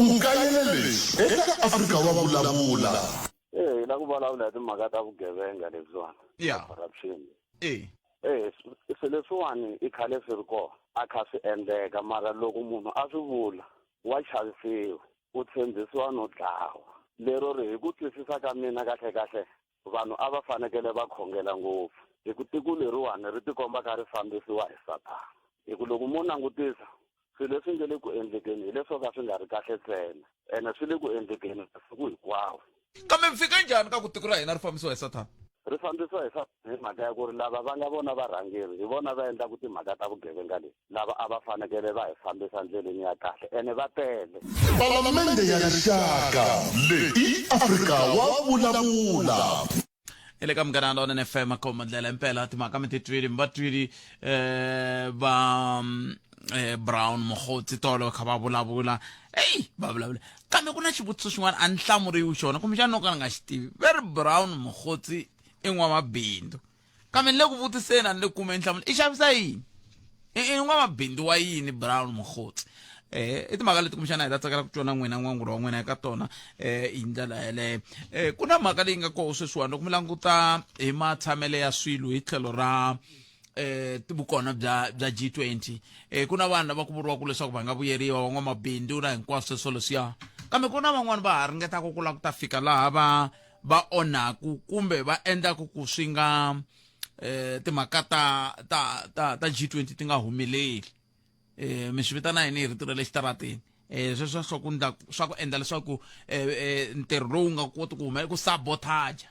U kayele leswi eka Afrika wa Vulavula. Eh, hi la ku vulavula hi timhaka ta vugevenga lebyiwani. Ya. Corruption. E. Eh, swilo leswiwani i khale swi ri kona, a kha swi endleka mara loko munhu a swi vula wa chavisiwa, u tshembisiwa no dlawa. Lero ri hi ku twisisa ka mina kahle kahle vanhu a va fanekele va khongela ngopfu hi ku tiko leriwani ri tikomba kha ri fambisiwa hi sathana. Hi ku loko mo langutisa swilo leswi nge le ku endlekeni hi leswo ka swi nga ri kahle ntsena ene swi le ku endlekeni masiku hinkwawo. Kambe mi fika njhani ka ku tiko ra hina ri fambisiwa hi sathana? Ri fambisiwa hi sathana hi mhaka ya ku ri lava va nga vona varhangeri hi vona va endlaka timhaka ta vugevenga leti lava a va fanekele va hi fambisa ndleleni ya kahle ene va tele. Palamende ya Rixaka leyi i Afrika wa Vulavula. I le ka Munghana Lonene FM khoma ndlela impela timhaka mi ti twile mi va twile eh va Brown Mogotsi tolo kha va vulavula eyi va vulavula kambe ku na xivutiso xin'wana a ni hlamuriwi xona kumbexana no ka ni nga xi tivi ve ri Brown Mogotsi i n'wamabindzu kambe ni le ku vutiseni a ni le ku kumeni nhlamulo i xavisa yini i n'wamabindzu wa yini Brown Mogotsi i timhaka leti kumbexana hi ta tsakela ku twa na n'wina n'wangulo wa n'wina eka tona hi ndlela yeleyo. Ku na mhaka leyi nga koho sweswiwani loko mi languta hi matshamele ya swilo hi tlhelo ra vukona bya bya G20 ku na vanhu lava ku vuriwaka leswaku va nga vuyeriwa van'wamabindzu na hinkwaswo sweswo leswiya kambe ku na van'wani va ha ringetaka ku lava ku ta fika laha va va onhaku kumbe va endlaku ku swi nga timhaka ta ta ta ta G20 ti nga humeleli. Mi swi vitana yini hi rito ra le xitarateni sweswo swa ku ndla swa ku endla leswaku ntirho lowu nga koti ku humelela ku sabotage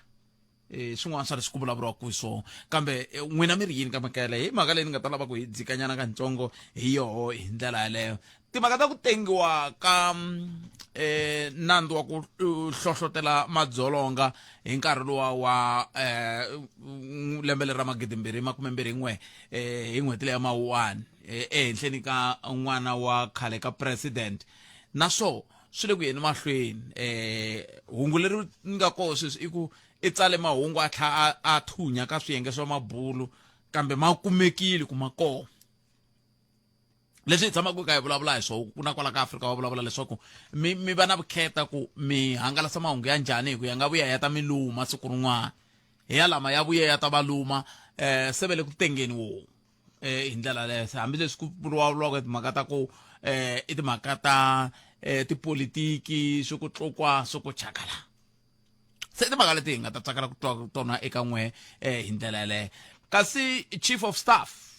swin'wana swa leswi ku vulavuriwaka hi swona kambe n'wina mi ri yini ka mhaka yaleyo hi mhaka leyi ni nga ta lava ku hi dzikanyana kantsongo hi yoho hi ndlela yaleyo timhaka ta ku tengiwa ka nandzu wa ku hlohlotela madzolonga hi nkarhi luwa wa lembe leri ra magidimbirhi makumembirhi n'we hi n'hweti leya mawuwani ehenhleni ka n'wana wa khale ka president naswo swi le ku yeni mahlweni hungu leri nga koho sweswi i ku i tsale mahungu a tlha a thunya ka swiyenge swa mabulu kambe ma kumekile ku ma koho leswi hi tshamaka ka hi vulavula hi swona ku na kwala ka Afrika va vulavula leswaku mi mi va na vukheta ku mi hangalasa mahungu ya njhani hi ku ya nga vuya ya ta mi luma siku rin'wana hi ya lama ya vuye ya ta va luma se ve le ku tengeni wo hi ndlela leyo se hambileswi ku vulavuriwaka timhaka ta ku i timhaka ta tipolitiki swi ku tlukwa swi ku chakala se timhaka leti hi nga ta tsakela ku twa tona eka n'we hi ndlela yaleyo kasi chief of staff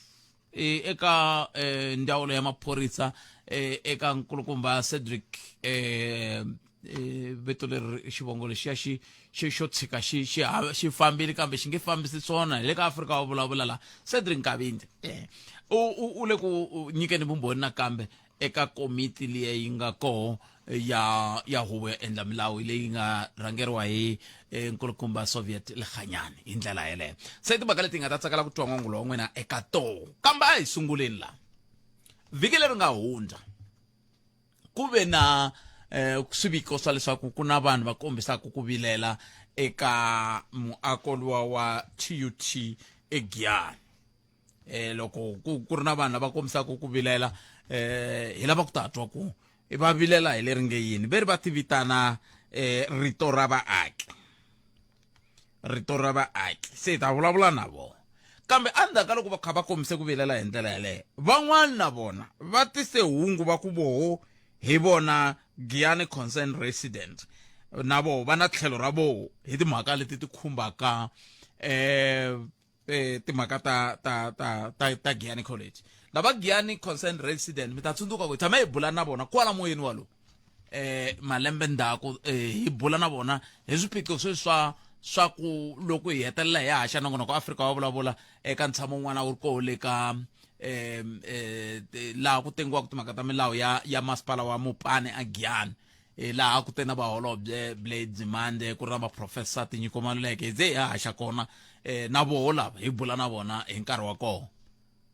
eka ndzawulo ya maphorisa eka nkulukumba Cedric vito leri xivongo lexiya xi xi xo tshika xi xi xi fambile kambe xi nge fambisi swona hi le ka Afrika wa vulavula la Cedric Nkabinde u le ku nyikeni vumbhoni nakambe eka komiti liya yi nga koho ya ya huvo yo endla milawu leyi nga rhangeriwa hi nkulukumba Soviet Lekganyane hi ndlela yeleyo se timhaka leti nga ta tsakela ku twa n'wangulo wa n'wina eka toho kambe a hi sunguleni la vhiki leri nga hundza ku ve na swiviko swa leswaku ku na vanhu va kombisaka ku vilela eka muako luwa wa TUT eGiyani loko ku ri na vanhu lava kombisaka ku vilela hi lava ku ta twa ku va vilela hi leri nge yini ve ri va ti vitana rito ra vaaki rito ra vaaki se hi ta vulavula na vona kambe endzhaku ka loko va kha va kombise ku vilela hi ndlela yaleyo van'wana na vona va tise hungu va ku voho hi vona Giyani concern resident na voho va na tlhelo ra voho hi timhaka leti ti khumbaka timhaka ta ta ta ta ta Giyani College lava Giyani concern resident mi ta tsundzuka ku hi tshame hi bula na vona kwala moyeni walowu malembe ndzhaku hi bula na vona hi swiphiqo sweswi swa swa ku loko hi hetelela hi haxa nongonoko Afrika wa vulavula eka ntshamo wun'wana wu ri koho le ka laha ku tengiwaka timhaka ta milawu ya ya masipala wa Mopani a Giyani laha ku te na vaholobye Blade Nzimande ku ri na vaprofessor Tinyiko Maluleke hi ze hi haxa kona na voho lava hi bula na vona hi nkarhi wa kona.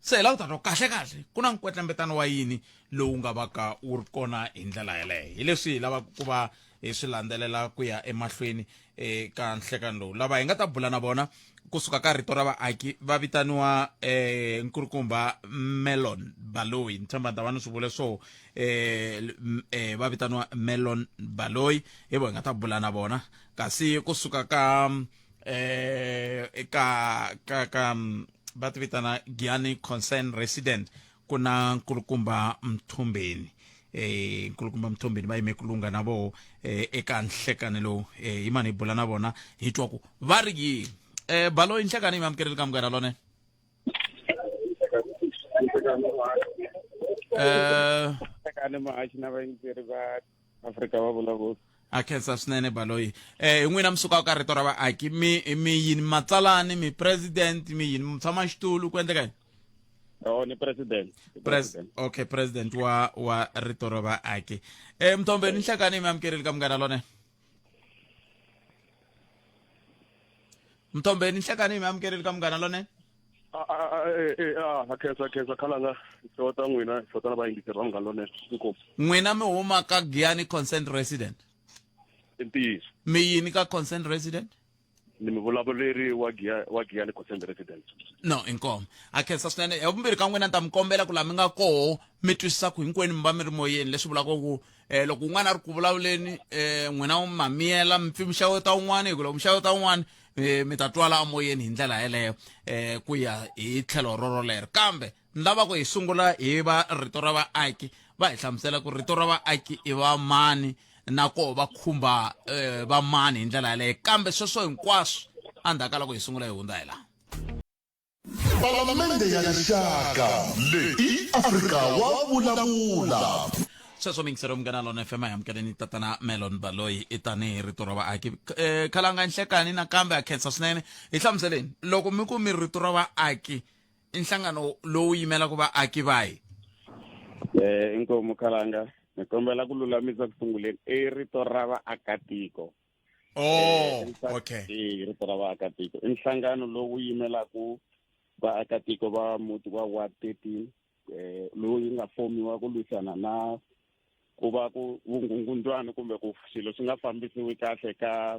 Se hi lava ku ta twa kahle-kahle ku na nkwetlembetano wa yini lowu nga vaka wu ri kona hi ndlela yeleyo. Hi leswi hi lavaka ku va hi swi landzelela ku ya emahlweni eka nhlekani lowu. Lava hi nga ta bula na vona kusuka ka Rito ra Vaaki va vitaniwa Nkulukumba Melon Baloyi. Ni tshemba ni ta va ni swi vule swo va vitaniwa Melon Baloyi, hi vo hi nga ta bula na vona. Kasi kusuka ka ka ka ka va ti vitana Giyani Concern Resident ku na Nkulukumba Mthombeni. Nkulukumba Mthombeni va yime ku lungha na voho eka nhlekani lowu. Hi mani hi bula na vona hi twa ku va ri yini. Baloyi, nhlekani yi mi amukerile ka Munghana Lonene. Nhlekani muhaxi na vayingiseri va Afrika va vulavula. A khensa swinene Baloyi. Hi n'wina mi sukaka ka Rito ra Vaaki, mi mi yini matsalani, mi president, mi yini mutshama xitulu, ku endleka yini? Oh, ni president. President. Okay, president wa Rito ra Vaaki. Mthombeni, nhlekani mi amukerile ka Munghana Lonene. Mthombeni, nhlekani mi amukerile ka Munghana Lonene. A khensa, khensa khalanga, xota n'wina, xota na vayingiseri va Munghana Lonene, inkomu. N'wina mi huma ka Giyani Concerned Resident. I ntiyiso. Mi yini ka Concerned Resident? Ni muvulavuleri wa wa Giyani Concerned Resident. No, inkomu. A khensa swinene. Hi vumbirhi ka n'wina ni ta mi kombela ku laha mi nga koho mi twisisa ku hinkwenu mi va mi ri moyeni, leswi vulaka ku loko un'wana a ri ku vulavuleni, n'wina ma miyela mi pfi mi xeweta un'wana, hi ku loko mi xeweta un'wana, mi ta twala emoyeni hi ndlela yeleyo, ku ya hi tlhelo rorolero. Kambe ni lava ku hi sungula hi va Rito ra Vaaki, va hi hlamusela ku Rito ra Vaaki i va mani na koho va khumba va mani hi ndlela yaleyo. Kambe sweswo hinkwaswo endzhaku ka loko hi sungula hi hundza hi laha. Palamende ya Rixaka leyi i Afrika wa vulavula. Sweswo miyingiselo Munghana Lona FM, a hi amukeleni tatana Melon Baloyi i tanihi Rito ra Vaaki. Khalanga, nhlekani nakambe a khensa swinene. Hi hlamuseleni loko mi ku mi Rito ra Vaaki i nhlangano lowu yimelaka vaaki vahi? Inkomu Khalanga, ni kombela ku lulamisa ku sunguleni, i Rito ra Vaakatiko. Oh, okay. I Rito ra Vaakatiko i nhlangano lowu yimelaka vaakatiko va muti wa Ward 13, lowu yi nga fomiwa ku lwisana na ku va ku vungungundwani kumbe ku swilo swi nga fambisiwi kahle ka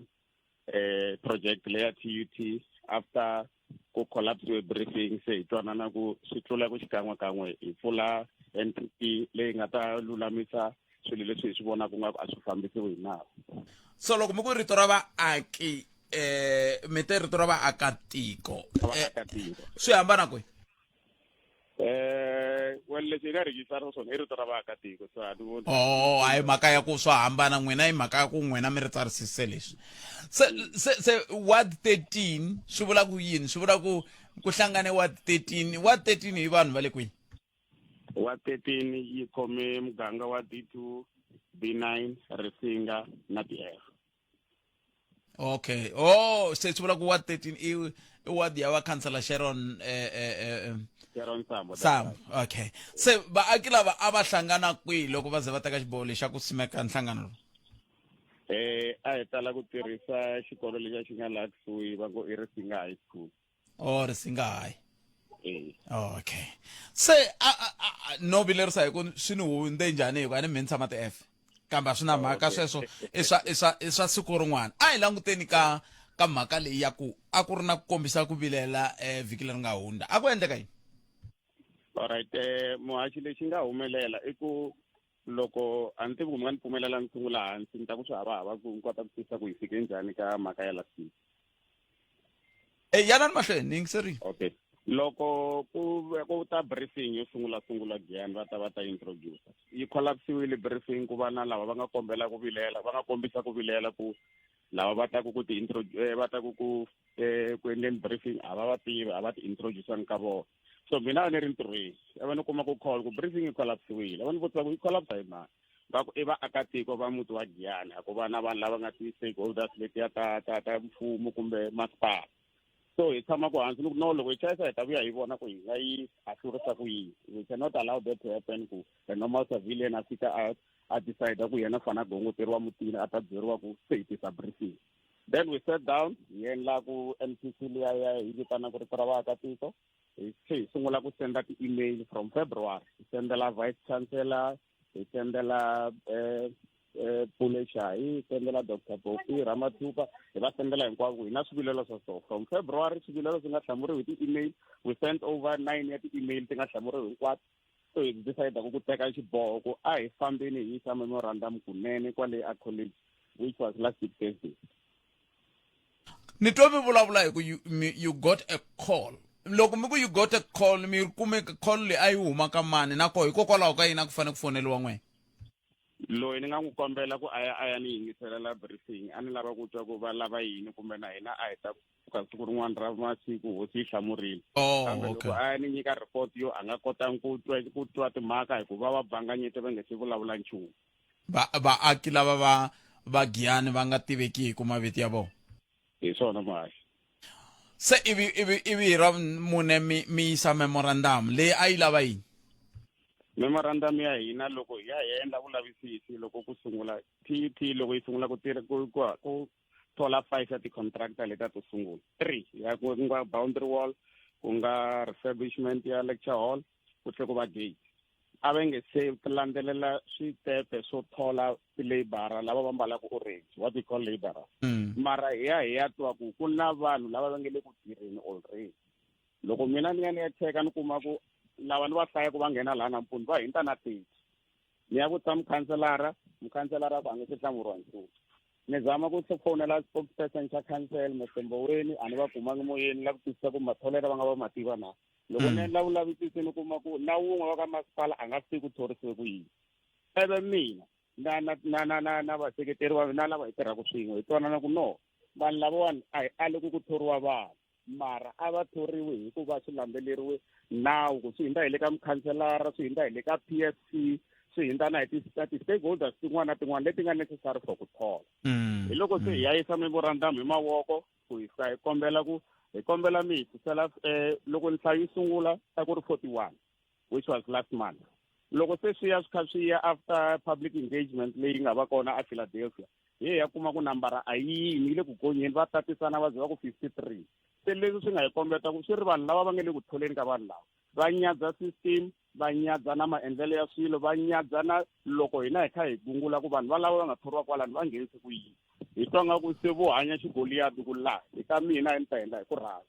project leya TUT after ku collapsiwe briefing. Se hi twanana ku swi tlula ku xikan'we kan'we hi pfula NPP leyi nga ta lulamisa swilo leswi hi swi vonaka nga ku a swi fambisiwi hi nawu. So loko mi ku Rito ra Vaaki, mi te Rito ra Vaakatiko, Vaakatiko swi hambana kwihi? Well, leswi hi nga rhejisitara swona i Rito ra Vaakatiko, so a ni voni. Oh, hayi mhaka ya ku swa hambana n'wina, i mhaka ya ku n'wina mi ri tsarisise leswi. Se Ward 13 swi vula ku yini? Swi vula ku ku hlangane Ward 13. Ward 13 hi vanhu va le kwihi? Ward 13 yi khome muganga wa D2, B9, Risinga na DF. Okay. Oh, se swi vula ku Ward 13 i ward ya va Councillor Sharon Sharon Sambo. Sambo. Okay. Se vaaki lava a va hlangana kwihi loko va ze va teka xiboho lexi xa ku simeka nhlangano lowu? A hi tala ku tirhisa xikolo lexi xi nga laha kusuhi, va ngo i Risinga High School. Oh, Risinga High. Eh. Okay. Se a no vilerisa hi ku swi ni hundze njhani, hi ku a ni mi ni tshama ti-F. Kambe a swi na mhaka sweswo, i swa siku rin'wana. A hi languteni ka mhaka leyi ya ku a ku ri na ku kombisa ku vilela vhiki leri nga hundza. A ku endleka yini? Alright, muhaxi, lexi nga humelela i ku loko a ni tivi ku mi nga ni pfumelela ni sungula hansi, ni ta ku swi hava hava ku ni kota ku twisisa ku hi fike njhani ka mhaka ya last week. Yanani mahlweni, ni yingiserile. Okay. Loko ku ta briefing yo sungula sungula Giyani, va ta va ta introduce. Yi collapsiwile briefing, ku va na lava va nga kombela ku vilela, va nga kombisa ku vilela ku lava va taku ku ti va taku ku endleni briefing a va va tivi, a va ti introduce ka vona. So mina a ni ri ntirhweni, a va ni kuma ku call ku briefing yi collapsiwile. A va ni vutisa ku yi collapse hi mani? Va ku i vaakatiko va muti wa Giyani, a ku va na vanhu lava nga ti-stakeholders letiya ta mfumo kumbe masipala. So hi tshama ku hansi, ni ku no, loko hi chayisa hi ta vuya hi vona ku hi nga yi ahlurisa ku yini. We cannot allow that to happen, ku a normal civilian a fika a decide ku yena fana a gongoteriwa mutini, a ta byeriwa ku se hi tisa briefing. Then we sat down, hi endla ku MCC liya ya hi vitana ku Rito ra Vaakatiko. Hi se hi sungula ku senda ti-email from February, hi sendela vice chancellor, hi sendela Pule Shayi, hi sendela Dr Bopi Ramathupa, hi va sendela hinkwavo hi na swivilelo swa so. From February swivilelo swi nga hlamuriwi hi ti-email. We sent over 9 ya ti-email ti nga hlamuriwi hinkwato. So hi decide ku teka xiboho ku a hi fambeni hi yisa memorandum kunene kwale a college, which was last week Thursday. Ni twa mi vulavula hi ku you got a call. Loko mi ku you got a call, mi kume call leyi a yi huma ka mani, na koho hikokwalaho ka yini a ku fanele ku foneliwa n'wina? Loyi ni nga n'wi kombela ku a ya a ya ni yingiselela briefing, a ni lava ku twa ku va lava yini, kumbe na hina a hi ta pfuka siku rin'wana ra masiku hosi yi hlamurile. Kambe loko a ya ni nyika report yo a nga kotangi ku twa timhaka hikuva va banganyete va nga se vulavula nchumu. Vaaki lava va Giyani va nga tivekiki mavito ya vona. Hi swona muhaxi. Se ivi hi ra mune mi yisa memorandum leyi a yi lava yini? Memorandum ya hina loko hi ya hi endla vulavisisi loko ku sungula TUT, loko yi sungula ku tirha ku thola 5 ya ti-contractor letiya to sungula, 3 ya ku nga boundary wall, ku nga refurbishment ya lecture hall, ku tlhela ku va gate. A va nge se landzelela switepe swo thola ti-labor lava va mbalaka orange, what we call labor. Mara hi ya hi ya twa ku ku na vanhu lava va nge le ku tirheni already. Loko mina ni ya ni ya cheka ni kuma ku lava ni va hlayaka va nghena laha nampundzu va hundza na 30. Ni ya vutisa mukhanselara, mukhanselara ku a nge se hlamuriwa nchumu. Ni zama ku fonela spokesperson xa council Mr Mboweni, a ni va kumangi moyeni, la ku twisisa ku matholelo va nga va ma tiva na. Loko ni endla vulavisisi ni kuma ku na wun'we wa ka masipala a nga swi tivi ku thorisiwe ku yini. Eve mina na na na na na na vaseketeri va mina lava hi tirhaka swin'we hi twanana ku no, vanhu lavawani a hi ali ku ku thoriwa vanhu, mara a va thoriwi hikuva swi landzeleriwe nawu, ku swi hundza hi le ka mukhanselara, swi hundza hi le ka PSC, swi hundza na hi ti-stakeholders tin'wana na tin'wana leti nga necessary for ku thola. Hi loko se hi ya yisa memorandum hi mavoko ku hi fika hi kombela ku hi kombela mi hi susela, loko nhlayo yi sungula a ku ri 41, which was last month. Loko se swi ya swi kha swi ya after public engagement leyi nga va kona a Philadelphia, hi ya kuma ku nambara a yi yimi, yi le ku gonyeni, va tatisana va ze va ku 53. Se leswi swi nga hi kombeta ku swi ri vanhu lava va nga le ku tholeni ka vanhu lava va nyadza system, va nyadza na maendlelo ya swilo, va nyadza na loko hina hi kha hi gungula ku vanhu valava va nga thoriwa kwalano va nghenise ku yini. Hi twa nga ku se vo hanya xigoliyadi ku laha hi ka mina ni ta endla hi ku rhandza.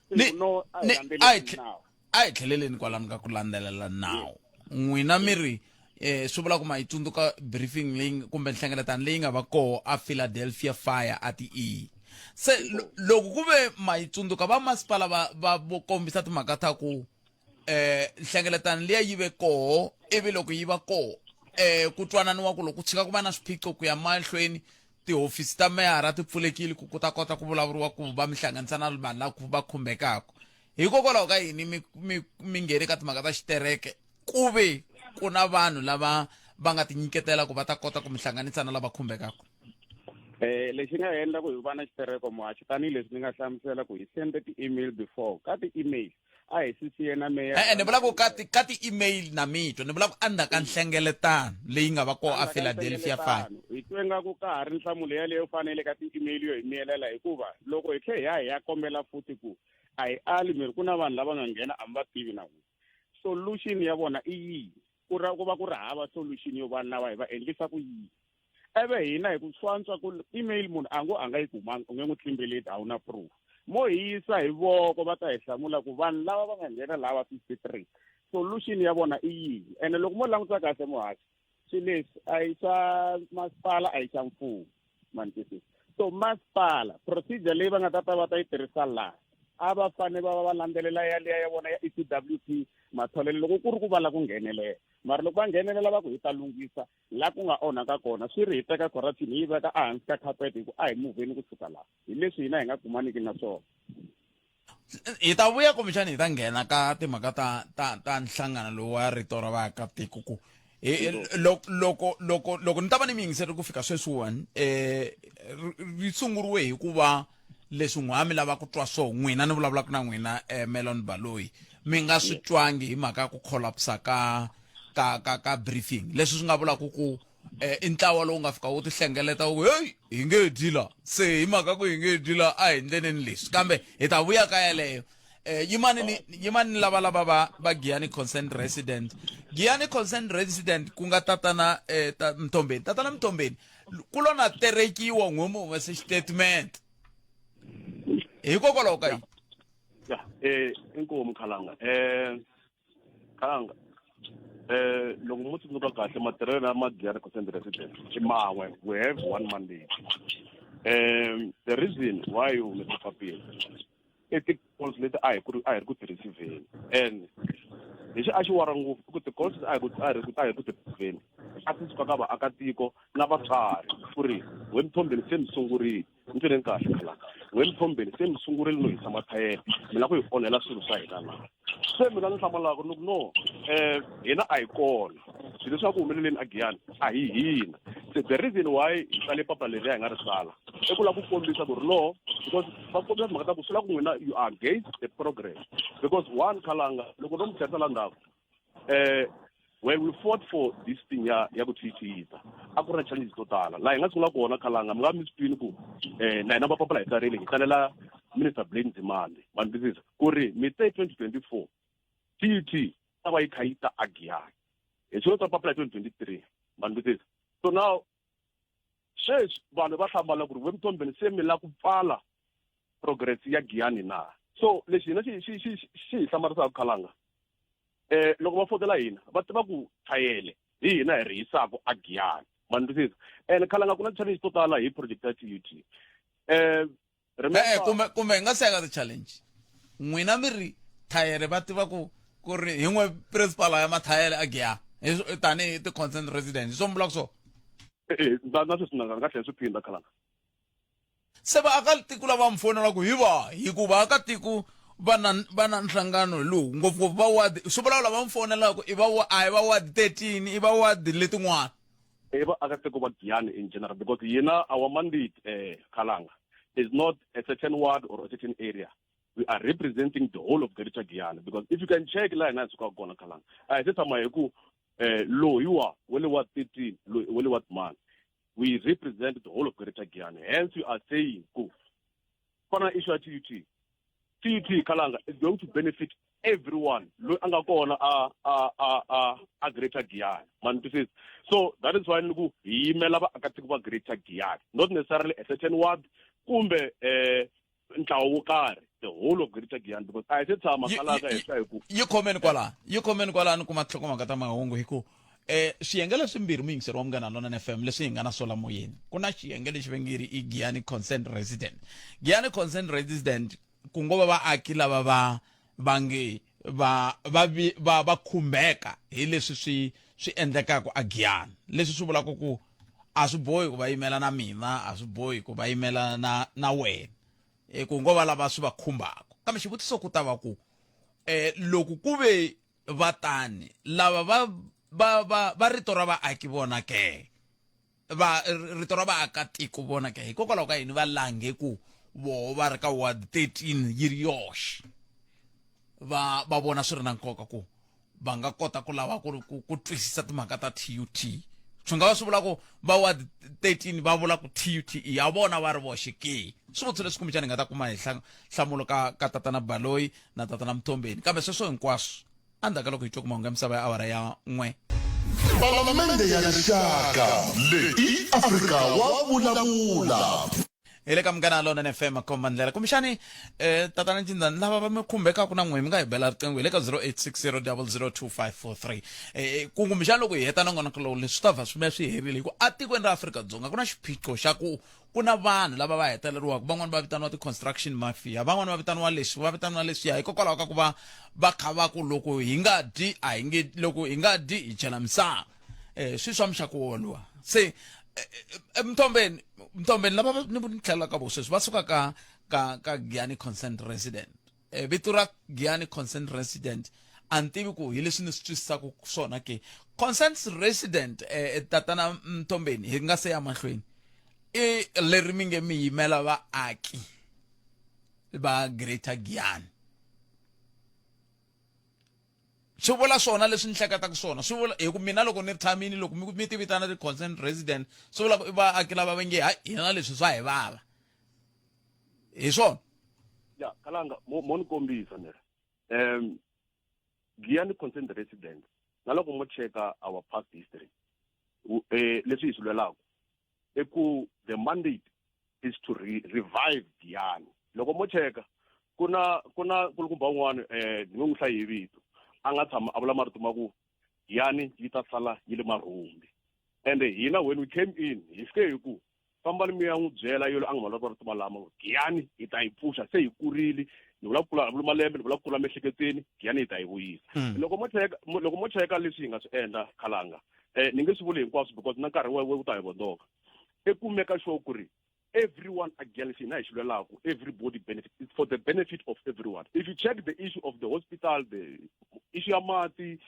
Se no, a hi landzeleli nawu. A hi tlheleleni kwalano ka ku landzelela nawu. N'wina mi ri swi vula ku ma yi tsundzuka briefing leyi kumbe nhlengeletano leyi nga va koho a Philadelphia Fire a ti E. Se loko ku ve ma yi tsundzuka va masipala va vo kombisa timhaka ta ku nhlengeletano liya yi ve koho, ivi loko yi va koho ku twananiwa ku loko ku tshika ku va na swiphiqo ku ya mahlweni tihofisi ta meyara ti pfulekile ku ku ta kota ku vulavuriwa ku va mi hlanganisa na vanhu lava va khumbekaka. Hikokwalaho ka yini mi nghene ka timhaka ta xitereke ku ve ku na vanhu lava va nga tinyiketela ku va ta kota ku mi hlanganisa na lava khumbekaka? Lexi nga endla ku hi va na xitereko muhaxi, tanihileswi ni nga hlamusela ku hi sende ti-email before. Ka ti-email a hi sisiye na meya. Ni vula ku ka ti-email na mi twa, ni vula ku endzhaku ka nhlengeletano leyi nga va kona a Philadelphia Fire. Hi twe nga ku ka ha ri nhlamulo yaleyo fanele ka ti-email yo hi miyelela, hikuva loko hi tlhe hi ya hi ya kombela futhi ku a hi ali miri ku na vanhu lava nga nghena a mi va tivi na n'wina, solution ya vona i yini? Ku ra ku va ku ri hava solution yo vanhu lava hi va endlisa ku yini? Eve hina hi ku swantswa ku email munhu a ngo a nga yi kumanga, u nge n'wi tlimbeleti, a wu na proof. Mo hi yisa hi voko va ta hi hlamula ku vanhu lava va nga nghena lava 53 solution ya vona i yini? Ene loko mo languta kahle muhaxi, swilo leswi a hi swa masipala, a hi xa mfumo, ma ni twisisa? So masipala procedure leyi va nga ta ta va ta yi tirhisa laha, a va fanele va va va landzelela yaliya ya vona ya EPWP matholelo loko ku ri ku va la ku nghenelela. Mara loko va nghenelela va ku hi ta lunghisa la ku nga onhaka kona, swi ri hi teka corruption hi yi veka ehansi ka carpet hi ku a hi muvheni kusuka laha. Hi leswi hina hi nga kumaniki na swona. Hi ta vuya kumbexani hi ta nghena ka timhaka ta nhlangano lowu wa rito ra vaakatiko ku loko loko loko ni ta va ni mi yingiseri ku fika sweswiwani, ri sunguriwe hi ku va leswi n'wa mi lava ku twa swo n'wina ni vulavulaka na n'wina, Melon Baloyi, mi nga swi twangi hi mhaka ya ku collapse ka briefing, leswi swi nga vulaka ku i ntlawa lowu nga fika wu tihlengeleta wu ku hey hi nge dyi la, se hi mhaka ku hi nge dyi la a hi ndleneni leswi, kambe hi ta vuya ka yeleyo. Yimani ni yimani ni lava lava va va Giyani Concerned Resident. Giyani Concerned Resident ku nga tatana ta Mthombeni. Tatana Mthombeni ku lo na terekiwa n'we mi humese xitatimende. Hikokwalaho ka yini? Ya, inkomu Khalanga. Khalanga. Loko mo tsundzuka kahle matirhelo ya Giyani Concerned Resident i man'we. We have one mandate. The reason why you humese papila i ti-calls leti a hi ku a hi ri ku ti receiveni, and lexi a xi wara ngopfu i ku ti-calls leti a hi ku a hi ri a hi ri ku ti receiveni a ti suka ka vaakatiko na vatswari ku ri we Mthombeni se mi sungurile. Ni tweleni kahle Khalanga, we Mthombeni se mi sungurile no hisa mathayere, mi lava ku hi onhela swilo swa hina la. Se mina ni hlamulaka ni ku no, hina a hi kona swilo leswi a ku humeleleni a Giyani a hi hina. Se the reason why hi tsale papa leriya hi nga ri tsala i ku lava ku kombisa ku ri no, because va kombisa timhaka ta ku swi lava ku n'wina you are against the progress. Because one, Khalanga, loko no mi tlherisa la ndzhaku, when we fought for this thing ya ku tiyisa, a ku ri na challenges to tala laha hi nga sungula kona. Khalanga, mi nga mi swi twini ku na hina va papila hi tsarile, hi tsalela Minister Blade Nzimande, ma ni twisisa, ku ri mi te 2024 TUT ta va yi kha yi ta a Giyani. Hi swilo swa papila 2023, ma ni twisisa. So now sweswi vanhu va hlamala ku ri we Mthombeni se mi lava ku pfala progress ya Giyani na. So lexi hina xi xi xi xi hi hlamarisaka, Khalanga, loko va fotela hina va tiva ku thayele hi hina hi ri hisaka a Giyani, ma ni twisisa. And Khalanga, ku na challenge to tala hi project ya TUT. Remember, Kumbe hi nga se ya ka ti-challenge, n'wina mi ri thayele va tiva ku ri hi n'we principal ya mathayele a Giyani tanihi ti-concerned resident, hi swo mi vulaka swona? Na sweswi na nga tlhela swi phinda, Khalanga. Se vaakatiko lava mi fonelaka hi va hikuva vaakatiko va na nhlangano hi lowu, ngopfungopfu va ward, swi vula lava mi fonelaka i va a hi va ward 13, i va ward letin'wana? I vaakatiko va Giyani in general, because yina our mandate, Khalanga, is not a certain ward or a certain area. We are representing the whole of Greater Giyani, because if you can check laha hina hi sukaka kona, Khalanga, a hi se tshama hi ku loyiwa wa le ward 13, loyi wa le ward mani. We represent the whole of Greater Giyani. Hence we are saying ku fana issue ya TUT. TUT, Khalanga, is going to benefit everyone loyi a nga kona a Greater Giyani, ma ni twisisa. So that is why ni ku hi yimela vaakatiko va Greater Giyani, not necessarily a certain ward kumbe ntlawa wo karhi, the whole of Greater Giyani, because a hi se tshama, Khalanga, hi hi ku Yi khomeni kwalano, yi khomeni kwalano, kuma nhlokomhaka ta mahungu hi ku swiyenge leswimbirhi, muyingiseri wa Munghana Lonene FM, leswi hi nga na swona moyeni. Ku na xiyenge lexi va nge ri i Giyani Concerned Resident. Giyani Concerned Resident ku ngo va vaaki lava va nge va khumbeka hi leswi swi endlekaka a Giyani, leswi swi vulaka ku a swi bohi ku va yimela na mina, a swi bohi ku va yimela na wena, ku ngo va lava swi va khumbaka. Kambe xivutiso ku ta va ku loko ku ve vatani lava va rito ra vaaki vona ke, va rito ra vaakatiko vona ke, hikokwalaho ka yini va lange ku voho va ri ka ward 13 yi ri yoxe, va vona swi ri na nkoka ku va nga kota ku lava ku twisisa timhaka ta TUT? Swi nga va swi vula ku va ward 13 va vula ku TUT i ya vona va ri voxe ke? Swivutiso leswi kumbexana hi nga ta kuma hi nhlamulo ka tatana Baloyi na tatana Mthombeni, kambe sweswo hinkwaswo endzhaku ka loko hi twa ku mahungu ya misava ya awara ya 1. Palamende ya Rixaka, leyi i Afrika wa vulavula. Hi le ka Munghana Lonene FM, khomba ndlela. Kumbexani tatana Ncindzani, lava va mi khumbekaka na n'we mi nga hi bela riqingho hi le ka 0860002543. Ku kumbexani loko hi heta nongonoko lowu, leswi ta va swi va swi herile, hi ku atikweni ra Afrika-Dzonga ku na xiphiqo xa ku ku na vanhu lava va heteleriwaka, van'wani va vitaniwa ti-construction mafia, van'wani va vitaniwa leswi, va vitaniwa leswiya, hikokwalaho ka ku va va kha va ku loko hi nga dyi a hi nge, loko hi nga dyi hi chela misava, swi swa muxaka woluwa. Se Mthombeni, Mthombeni, lava ni tlhela ka vo sweswi va suka ka Giyani Concerned Resident, vito ra Giyani Concerned Resident a ni tivi ku hi leswi ni swi twisisaka swona ke. Concerned Resident, tatana Mthombeni, hi nga se ya mahlweni, i leri mi nge mi yimela vaaki va Greater Giyani, swi vula swona leswi ni hleketaka swona? Swi vula hi ku mina loko ni ri tshamini, loko mi ti vitana ti-concerned resident, swi vula ku i vaaki lava va nge hayi, hina leswi swa hi vava, hi swona? Ya Khalanga, mo ni kombisa ni ri Giyani concerned resident na loko mo cheka our past history, leswi hi swi lwelaka i ku the mandate is to revive Giyani. Loko mo cheka ku na nkulukumba un'wana, ni nge n'wi hlayi hi vito, a nga tshama a vula marito ma ku Giyani yi ta sala yi le marhumbi. And hina when we came in, hi fike hi ku fambani mi ya n'wi byela yolo a nga ma marito malama, Giyani hi ta yi pfuxa, se hi kurile, ni vula ku kula vula malembe, ni vula ku kula miehleketweni, Giyani hi ta yi vuyisa. Loko mo cheka leswi hi nga swi endla, Khalanga, ni nge swi vuli hinkwaswo because na nkarhi wa wu ta hi vondoka, i ku make sure ku ri everyone again hina hi xi lwelaku, everybody benefit. It's for the benefit of everyone. If you check the issue of the hospital, the issue ya mati,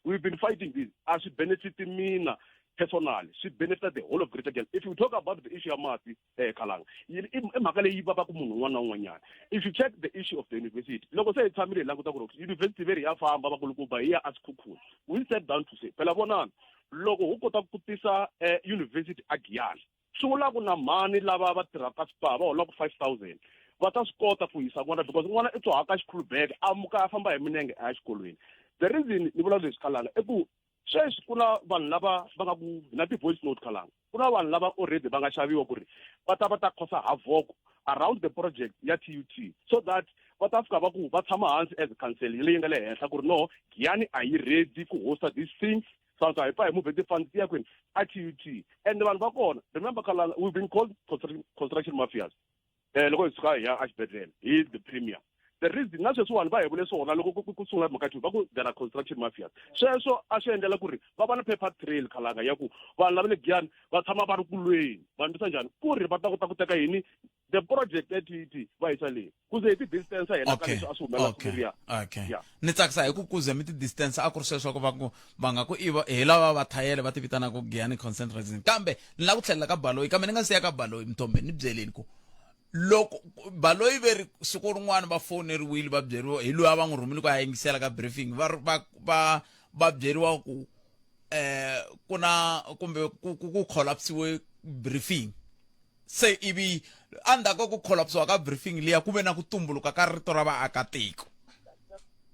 we've been fighting this. A swi benefit mina personally, swi benefita the whole of Greater Giyani. If you talk about the issue ya mati, Khalanga, i mhaka leyi vavaka munhu un'wana na un'wanyana. If you check the issue of the university, loko se hi tshamile hi languta ku ri university veri ya famba, vakulukumba, hi ya aSekhukhune, we sat down to say, phela vonani, loko ho kota ku tisa university a Giyani, swi vula ku na mhani lava va tirhaka Spar va holaka 5000 va ta swi kota ku yisa n'wana, because n'wana i tsohaka xikhulubeke, a muka a famba hi minenge a ya xikolweni. The reason ni vula leswi, Khalanga, i ku sweswi ku na vanhu lava va nga ku na ti-voice note, Khalanga, ku na vanhu lava already va nga xaviwa ku ri va ta va ta causa havoc around the project ya TUT, so that va ta fika va ku va tshama hansi as council leyi nga le henhla ku ri no, Giyani a yi ready ku hosta this thing, so hi pfa hi move ti-funds ti ya kwini? A TUT. And vanhu va kona, remember Khalanga, we've been called construction mafias loko hi suka hi ya exibedhlele hi the premier. The reason na sweswiwani va hi vule swona loko ku sungula mhaka va ku there are construction mafias, sweswo a swi endlela ku ri va va na paper trail, Khalanga, ya ku vanhu lava le Giyani va tshama va ri ku lweni. Va ndlisa njhani ku ri va ta kota ku teka yini, the project ya TUT, va yisa leyi ku ze hi ti-distance hina ka leswi a swi humelela leriya. Ni tsakisa hi ku kuze mi ti-distance, a ku ri sweswo ku va ku va nga ku i hi lava va thayele va ti vitanaka Giyani concerned resident. Kambe ni lava ku tlhelela ka Baloyi, kambe ni nga siya ka Baloyi, Mthombe, ni byeleni ku loko Baloyi ve ri siku rin'wana va foneriwile, va byeriwa hi loyi a va n'wi rhumile ku ya yingisela ka briefing, va byeriwa ku ku na kumbe ku collapsiwe briefing, se ivi endzhaku ka ku collapsiwa ka briefing liya ku ve na ku tumbuluka ka rito ra vaakatiko.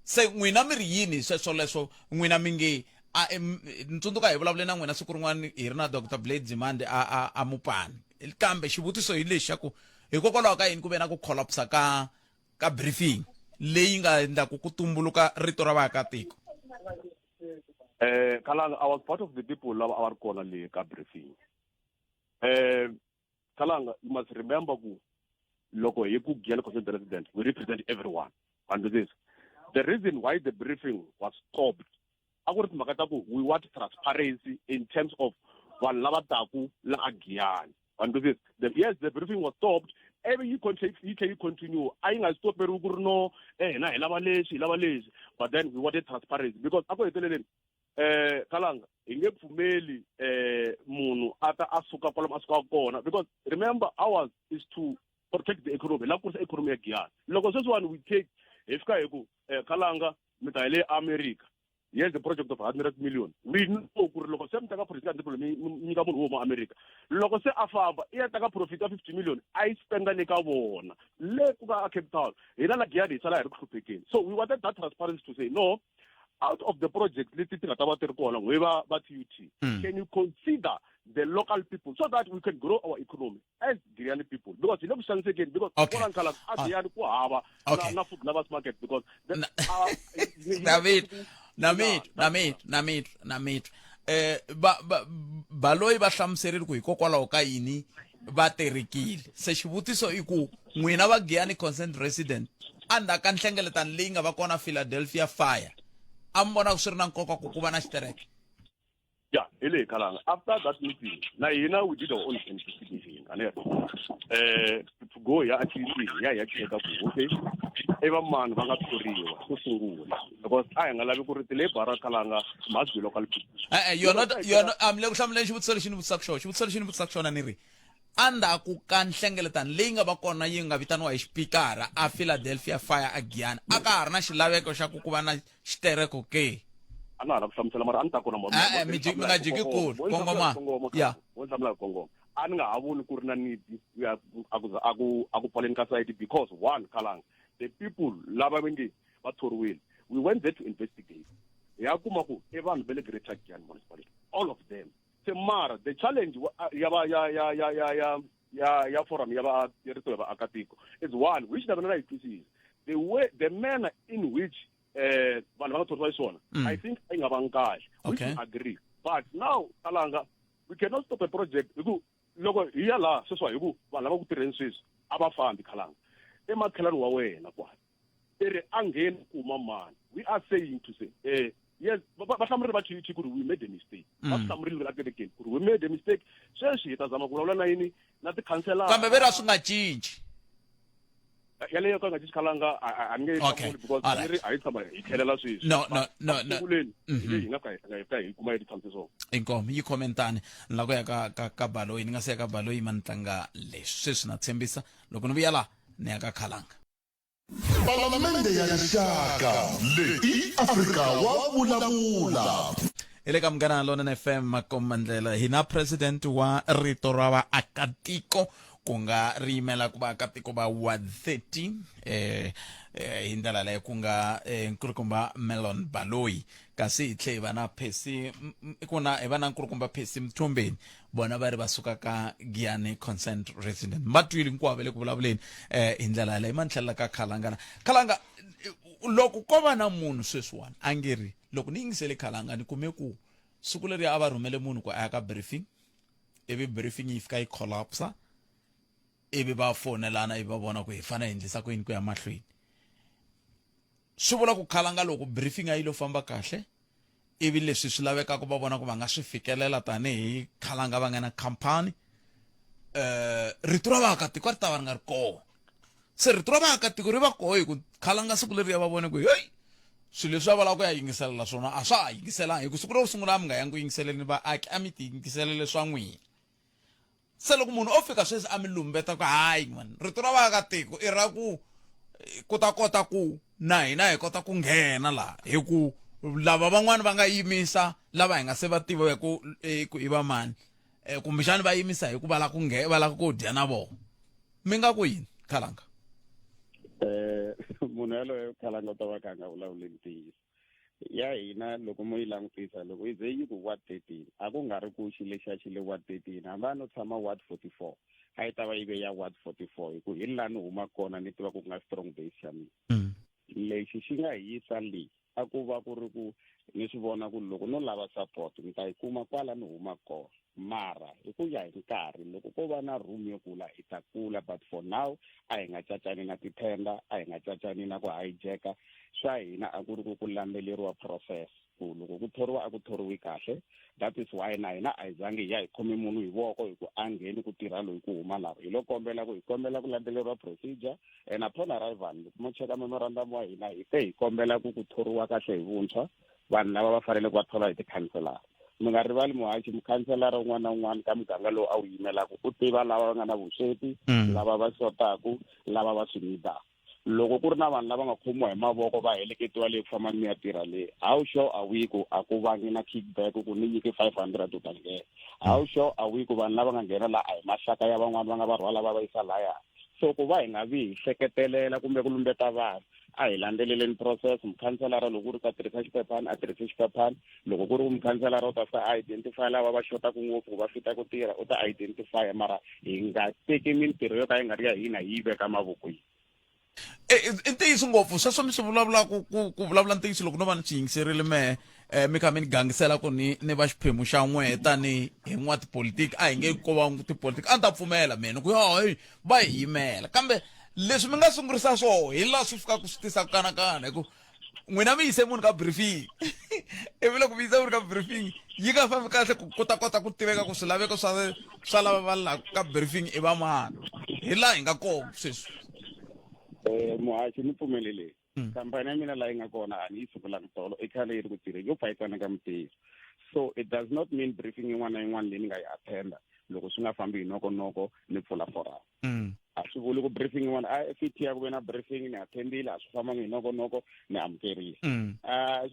Se n'wina mi ri yini hi sweswo leswo? N'wina mi nge a ni tsundzuka hi vulavule na n'wina siku rin'wana hi ri na Dr Blade Nzimande a Mupani, kambe xivutiso hi lexi xa ku hikokwalaho ka yini ku ve na ku collapsa ka briefing leyi nga endlaku ku tumbuluka rito ra vaakatiko? Khalanga, I was part of the people lava a va ri kona le ka briefing. Khalanga, you must remember ku loko hi ku Giyani concerned resident, we represent everyone. And this the reason why the briefing was stopped, a ku ri timhaka ta ku we want transparency in terms of vanhu lava taku la a Giyani. And this the, yes, the briefing was stopped, ivi yi tlhe yi continue. A yi nga stoperiwi ku ri no, hina hi lava leswi, hi lava leswi, but then we wanted transparency because a ku heteleleni, Khalanga, hi nge pfumeli munhu a ta a suka kwalomu a sukaka kona, because remember, ours is to protect the economy, la kurisa economy ya Giyani. Loko sweswiwani we take, hi fika hi ku, Khalanga, mi ta hi le America, here's the project of 100 million, we know ku ri loko se mi teka project ya 100 million, mi nyika munhu wo huma America, loko se a famba i ya teka profit ya 50 million a yi spenda le ka vona le ku nga a Cape Town, hina la Giyani hi sala hi ri ku hluphekeni. So we wanted that transparency to say no, out of the project leti ti nga ta va ti ri kona, n'we va TUT, can you consider the local people so that we can grow our economy as Giyani people, because hi le ku xanisekeni, because vona Khalanga, a Giyani ku hava na food lovers market because the, David, Namit, Namit, Namit, Namit, va Baloyi va hlamuserile ku hikokwalaho ka yini va terekile. Se xivutiso i ku n'wina va Giyani concerned resident, endzhaku ka nhlengeletano leyi nga va kona Philadelphia Fire, a mi vona swi ri na nkoka ku va na xitereke? Ya, hi leyi, Khalanga. After that meeting, na hina we did our own investigation, ane to go ya TUT, ya cheka ku okay, i va mani va nga thoriwa xo sungula, because a hi nga lavi ku ri ti-labor, Khalanga, must be local people. Eh, you're not, I'm le ku hlamuleni xivutiso lexi ni vutisaka xona. Xivutiso lexi ni vutisaka xona, ni ri endzhaku ka nhlengeletano leyi nga va kona, yi nga vitaniwa hi xipikara a Philadelphia Fire a Giyani, a ka ha ri na xilaveko xa ku va na xitereko ke? A na ha la ku hlamusela, mara a ni ta kona. Eh, eh, mi nga jiki kule. Kongoma. Ya, mo hlamula hi kongoma. A ni nga ha voni ku ri na need ya a ku pfaleni ka site, because one, Khalanga, The people lava va nge va thoriwile, we went there to investigate. Hi ya kuma ku i vanhu va le Greater Giyani Municipality, all of them. Se mara the challenge ya va ya ya ya ya ya ya ya forum ya va ya rito ya vaakatiko is one which na vona na yi twisisa the way the manner in which vanhu va nga thoriwa xiswona. I think a yi nga vangi kahle, which we agree. But now, Kalanga, we cannot stop a project hi ku loko hi ya laha sweswiwa hi ku vanhu lava ku tirheni sweswi a va fambi. Khalanga, i makhelwani wa wena kwala i ri a ngheni kuma mani. We are saying to say yes, va hlamurile va TUT ku ri we made a mistake. Va swi hlamurile la kerekeni ku ri we made a mistake. Sweswi hi ta zama ku vulavula na yini na tikhanselara. Kambe ve ra swi nga cinci. Yaleyo ka nga cinci, Khalanga, a ni nge hlamuli because ni ri a yi tshama hi tlhelela sweswi. No, no, no, no. Sunguleni hi nga ka hi ka hi kuma hi ti tshamise swona. Inkomu yi khomentani ni lava ku ya ka Baloyi. Ni nga se ya ka Baloyi, ma ni tlanga leswi sweswi na tshembisa loko ni vuya laha ni ya ka Khalanga. Palamende ya Rixaka leyi Afrika wa vulavula. Hi le ka Munghana Lonene FM, Makombandlela. Hi na president wa Rito ra Vaakatiko, ku nga ri yimela ku vaakatiko va ward 13 hi ndlela leyo, ku nga nkulukumba Melon Baloyi. Kasi hi tlhe hi va na Percy, ku na hi va na nkulukumba Percy Mthombeni, vona va ri va suka ka Giyani Concerned Resident. Va twile hinkwavo va le ku vulavuleni hi ndlela yaleyo. Ma ni tlhelela ka Khalanga la. Khalanga, loko ko va na munhu sweswiwani a nge ri loko ni yingisele Khalanga ni kume ku siku leriya a va rhumele munhu ku a ya ka briefing, ivi briefing yi fika yi collapsa, ivi va fonelana, ivi va vona ku hi fanele hi endlisa ku yini ku ya mahlweni. Swi vula ku Khalanga loko briefing a yi lo famba kahle, ivi leswi swi lavekaka va vona ku va nga swi fikelela tanihi Khalanga va nga na khampani, rito ra vaakatiko a ri ta va ri nga ri kona. Se rito ra vaakatiko ri va koho hi ku Khalanga siku leriya va vone ku heyi, swilo leswi va valaka ku ya yingiselela swona a swa ha yingiselanga, hi ku siku ro sungula a mi nga yangi ku yingiseleni vaaki, a mi ti yingiselele swa n'wina. Se loko munhu o fika sweswi a mi lumbeta ku hayi man, rito ra vaakatiko i ra ku ku ta kota ku na hina hi kota ku nghena laha, hi ku lava van'wani va nga yimisa lava hi nga se va tiva ku ku i va mani, kumbexani va yimisa hi ku va lava ku va lava ku dya na vona, mi nga ku yini, Khalanga? Munhu yaloye, Khalanga, u ta va kha a nga vulavuli ntiyiso. Ya hina loko mo yi langutisa, loko yi ze yi ku ward 13, a ku nga ri ku xi lexiya xi le ward 13. Hambi a no tshama ward 44, a yi ta va yi ve ya ward 44, hi ku hi laha ni huma kona, ni tiva ku ku nga strong base xa mina. Lexi xi nga hi yisa leyi a ku va ku ri ku ni swi vona ku loko no lava support ni ta yi kuma kwala ni huma kona. Mara hi ku ya hi nkarhi, loko ko va na room yo kula, hi ta kula. But for now a hi nga cacani na tithenda, a hi nga cacani na ku hijacka. Swa hina a ku ri ku ku landzeleriwa process, ku loko ku thoriwa a ku thoriwi kahle. That is why na hina a hi zangi hi ya hi khome munhu hi voko hi ku a ngheni ku tirha loyi ku huma lava. Hi lo kombela ku hi kombela ku landzeleriwa procedure, and upon arrival, loko mo cheka memorandum wa hina, hi te hi kombela ku ku thoriwa kahle hi vuntshwa vanhu lava va fanele ku va thola hi tikhanselara. Mi nga rivali, muhaxi, mukhanselara un'wana na un'wana ka muganga lowu a wu yimelaka u tiva lava va nga na vusweti, lava va xotaku, lava va swi nidaka. Loko ku ri na vanhu lava nga khomiwa hi mavoko va heleketiwa leyi ku famba mi ya tirha leyi, how sure are we ku a ku vangi na kickback, ku ni nyike 500 u ta nghena? How sure are we ku vanhu lava nga nghena laha a hi maxaka ya van'wani va nga va rhwala va va yisa laya? So ku va hi nga vi hi hleketelela kumbe ku lumbeta vanhu, a hi landzeleleni process. Mukhanselara loko ku ri ta tirhisa xiphephani, a tirhise xiphephani. Loko ku ri ku mukhanselara u ta fika a identify lava va xotaka ngopfu ku va fita ku tirha, u ta identify. Mara hi nga teki mintirho yo ka yi nga ri ya hina hi yi veka mavokweni. I ntiyiso ngopfu sweswo mi swi vulavulaka. Ku vulavula ntiyiso, loko no va ni swi yingiserile mehe, mi kha mi ni gangisela ku ni va xiphemu xa n'wehe tanihi hi n'watipolitiki, a hi nge ko va tipolitiki, a ni ta pfumela mina ku hayi, va hi yimela. Kambe leswi mi nga sungurisa swoho hi laha swi fikaka swi tisa ku kanakana, hi ku n'wina mi yise munhu ka briefing, ivi loko mi yise munhu ka briefing yi nga fambi kahle, ku ta kota ku tiveka ku swilaveko swa lava va laha ka briefing i va mani. Hi laha hi nga kona sweswi. Muhaxi, ni pfumeleleni. Khampani ya mina laha yi nga kona a ni yi sungulanga tolo, i khale yi ri ku tirheni, yo pfa yi tsaneka mintirho. So it does not mean briefing yin'wana na yin'wana leyi ni nga yi attenda, loko swi nga fambi hi nokonoko ni pfula forum. A swi vuli ku briefing yin'wana a FET ya ku ve na briefing ni attendile, a swi fambangi hi nokonoko, ni amukerile. A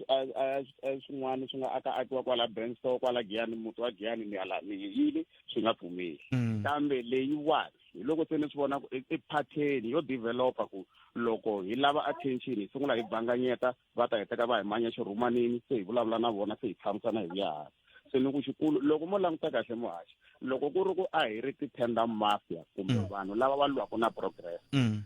swin'wana swi nga aka akiwa kwala Benstore, kwala Giyani, muti wa Giyani, ni ala ni yile swi nga pfumeli. Kambe leyiwani hi loko se ni swi vona ku i pattern yo developa ku Loko hi lava attention hi sungula hi banganyeta, va ta hi teka va hi manya xirhumanini, se hi vulavula na vona, se hi tshamisana hi vuya hansi. Se ni ku xikulu loko mo languta kahle muhaxi, loko ku ri ku a hi ri ti-tender mafia kumbe vanhu lava va lwaka na progress,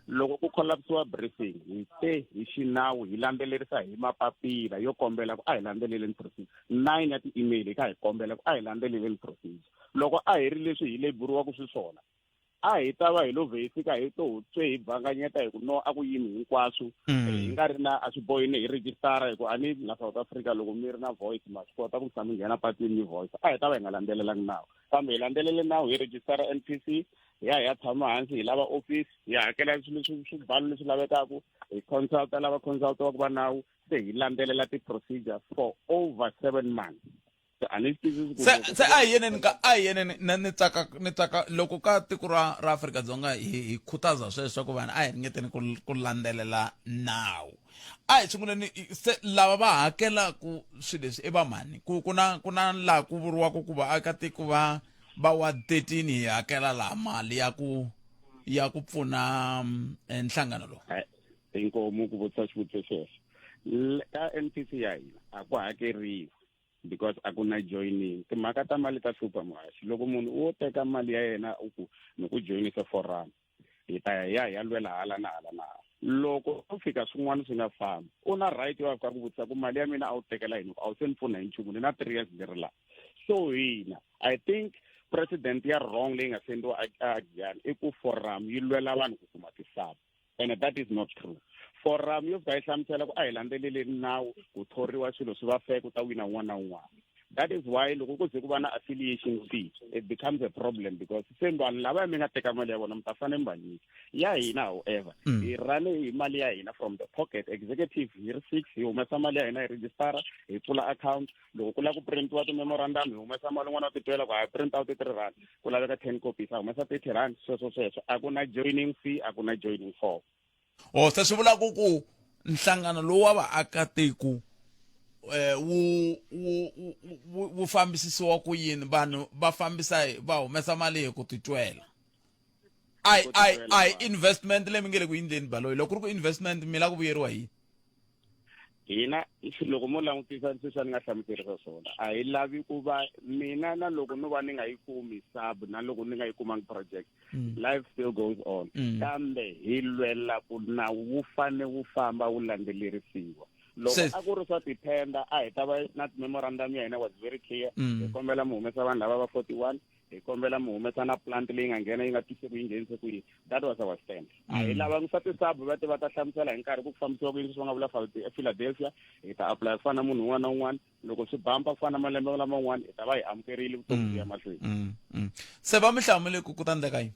loko ku collapsiwa briefing hi te hi xinawu hi landzelerisa hi mapapila yo kombela ku a hi landzeleleni procedure, 9 ya ti-email hi kha hi kombela ku a hi landzeleleni procedure. Loko a hi ri leswi hi leburiwaka swiswona, a hi ta va hi lo vhe hi fika hi to tswe hi bvanganyeta hi ku no a ku yimi hinkwaswo, hi nga ri na a swi bohi ni hi registara, hi ku a ni la South Africa loko mi ri na voice ma swi kota ku fika mi nghena patwini mi voice. A hi ta va hi nga landzelelangi nawu, kambe hi landzelele nawu, hi registara NPC, hi ya hi ya tshama hansi, hi lava office, hi hakela swilo leswi swibalo leswi lavekaka, hi consulta lava consultiwaka va nawu, se hi landzelela ti-procedure for over 7 months. A ni swi twisisi ku Se loko se ku a hi yeneni ka a hi yeneni na ni tsaka ni tsaka loko ka tiko ra ra Afrika-Dzonga hi hi khutaza sweswo ku vanhu a hi ringeteni ku ku landzelela nawu. A hi sunguleni se lava va hakelaku swilo leswi i va mani? Ku ku na ku na laha ku vuriwaka ku vaakatiko va va ward 13 hi hakela laha mali ya ku ya ku pfuna nhlangano lowu. Inkomu ku vutisa xivutiso xexo. Ka NPC ya hina a ku hakeriwi because a ku na joining. Timhaka ta mali ta hlupha muhaxi. Loko munhu wo teka mali ya yena u ku ni ku joyinisa forum, hi ta ya hi ya hi ya lwela hala na hala na hala. Loko u fika swin'wana swi nga fambi, u na right yo fika ku vutisa ku mali ya mina a wu tekela yini, a wu se ni pfuna hi nchumu, ni na 3 years ni ri laha. So hina I think president ya wrong leyi nga sendiwa a Giyani i ku forum yi lwela vanhu ku kuma tisava, and that is not true. Forum yo fika yi hlamusela ku a hi landzeleleni nawu, ku thoriwa swilo swi va fair, ku ta wina un'wana na un'wana. That is why loko ku ze ku va na affiliation fee, it becomes a problem, because se vanhu lava mi nga teka mali ya vona mi ta fanele mi va nyika ya hina. However, hi rhane hi mali ya hina from the pocket, executive hi ri 6, hi humesa mali ya hina, hi registara, hi pfula account. Loko ku lava ku printiwa ti-memorandum, hi humesa mali. Un'wana wa titwela ku ha print out 3 rand, ku laveka 10 copies, a humesa 30 rand. Sweswo sweswo, a ku na joining fee, a ku na joining form. O se swi vula ku ku nhlangano lowu wa vaakatiko wu wu wu wu fambisisiwa ku yini? Vanhu va fambisa va humesa mali hi ku titwela. Ai ai ai investment leyi mi nge le ku endleni baloyi, loko ku ri ku investment mi lava ku vuyeriwa hi yini? Hina loko mo langutisa sweswi a ni nga hlamuserisa swona, a hi lavi ku va mina na loko no va ni nga yi kumi sub, na loko ni nga yi kumangi project, life still goes on. Kambe hi lwela ku nawu wu fane wu famba wu landzelerisiwa. Loko a ku ri swa tithenda, a hi ta va na memorandum ya hina was very clear. Hi kombela mi humesa vanhu lava va 41, hi kombela mi humesa na plant leyi nga nghena yi nga tise ku yi nghenise ku yini. That was our stand. A hi lavangi swa ti-sub, va te va ta hlamusela hi nkarhi ku fambisiwa ku yini. Leswi va nga vula Philadelphia, hi ta apply ku fana na munhu un'wana na un'wana. Loko swi bampa ku fana na malembe laman'wana, hi ta va hi amukerile, vutomi byi ya mahlweni. Se va mi hlamule ku ku ta endleka yini?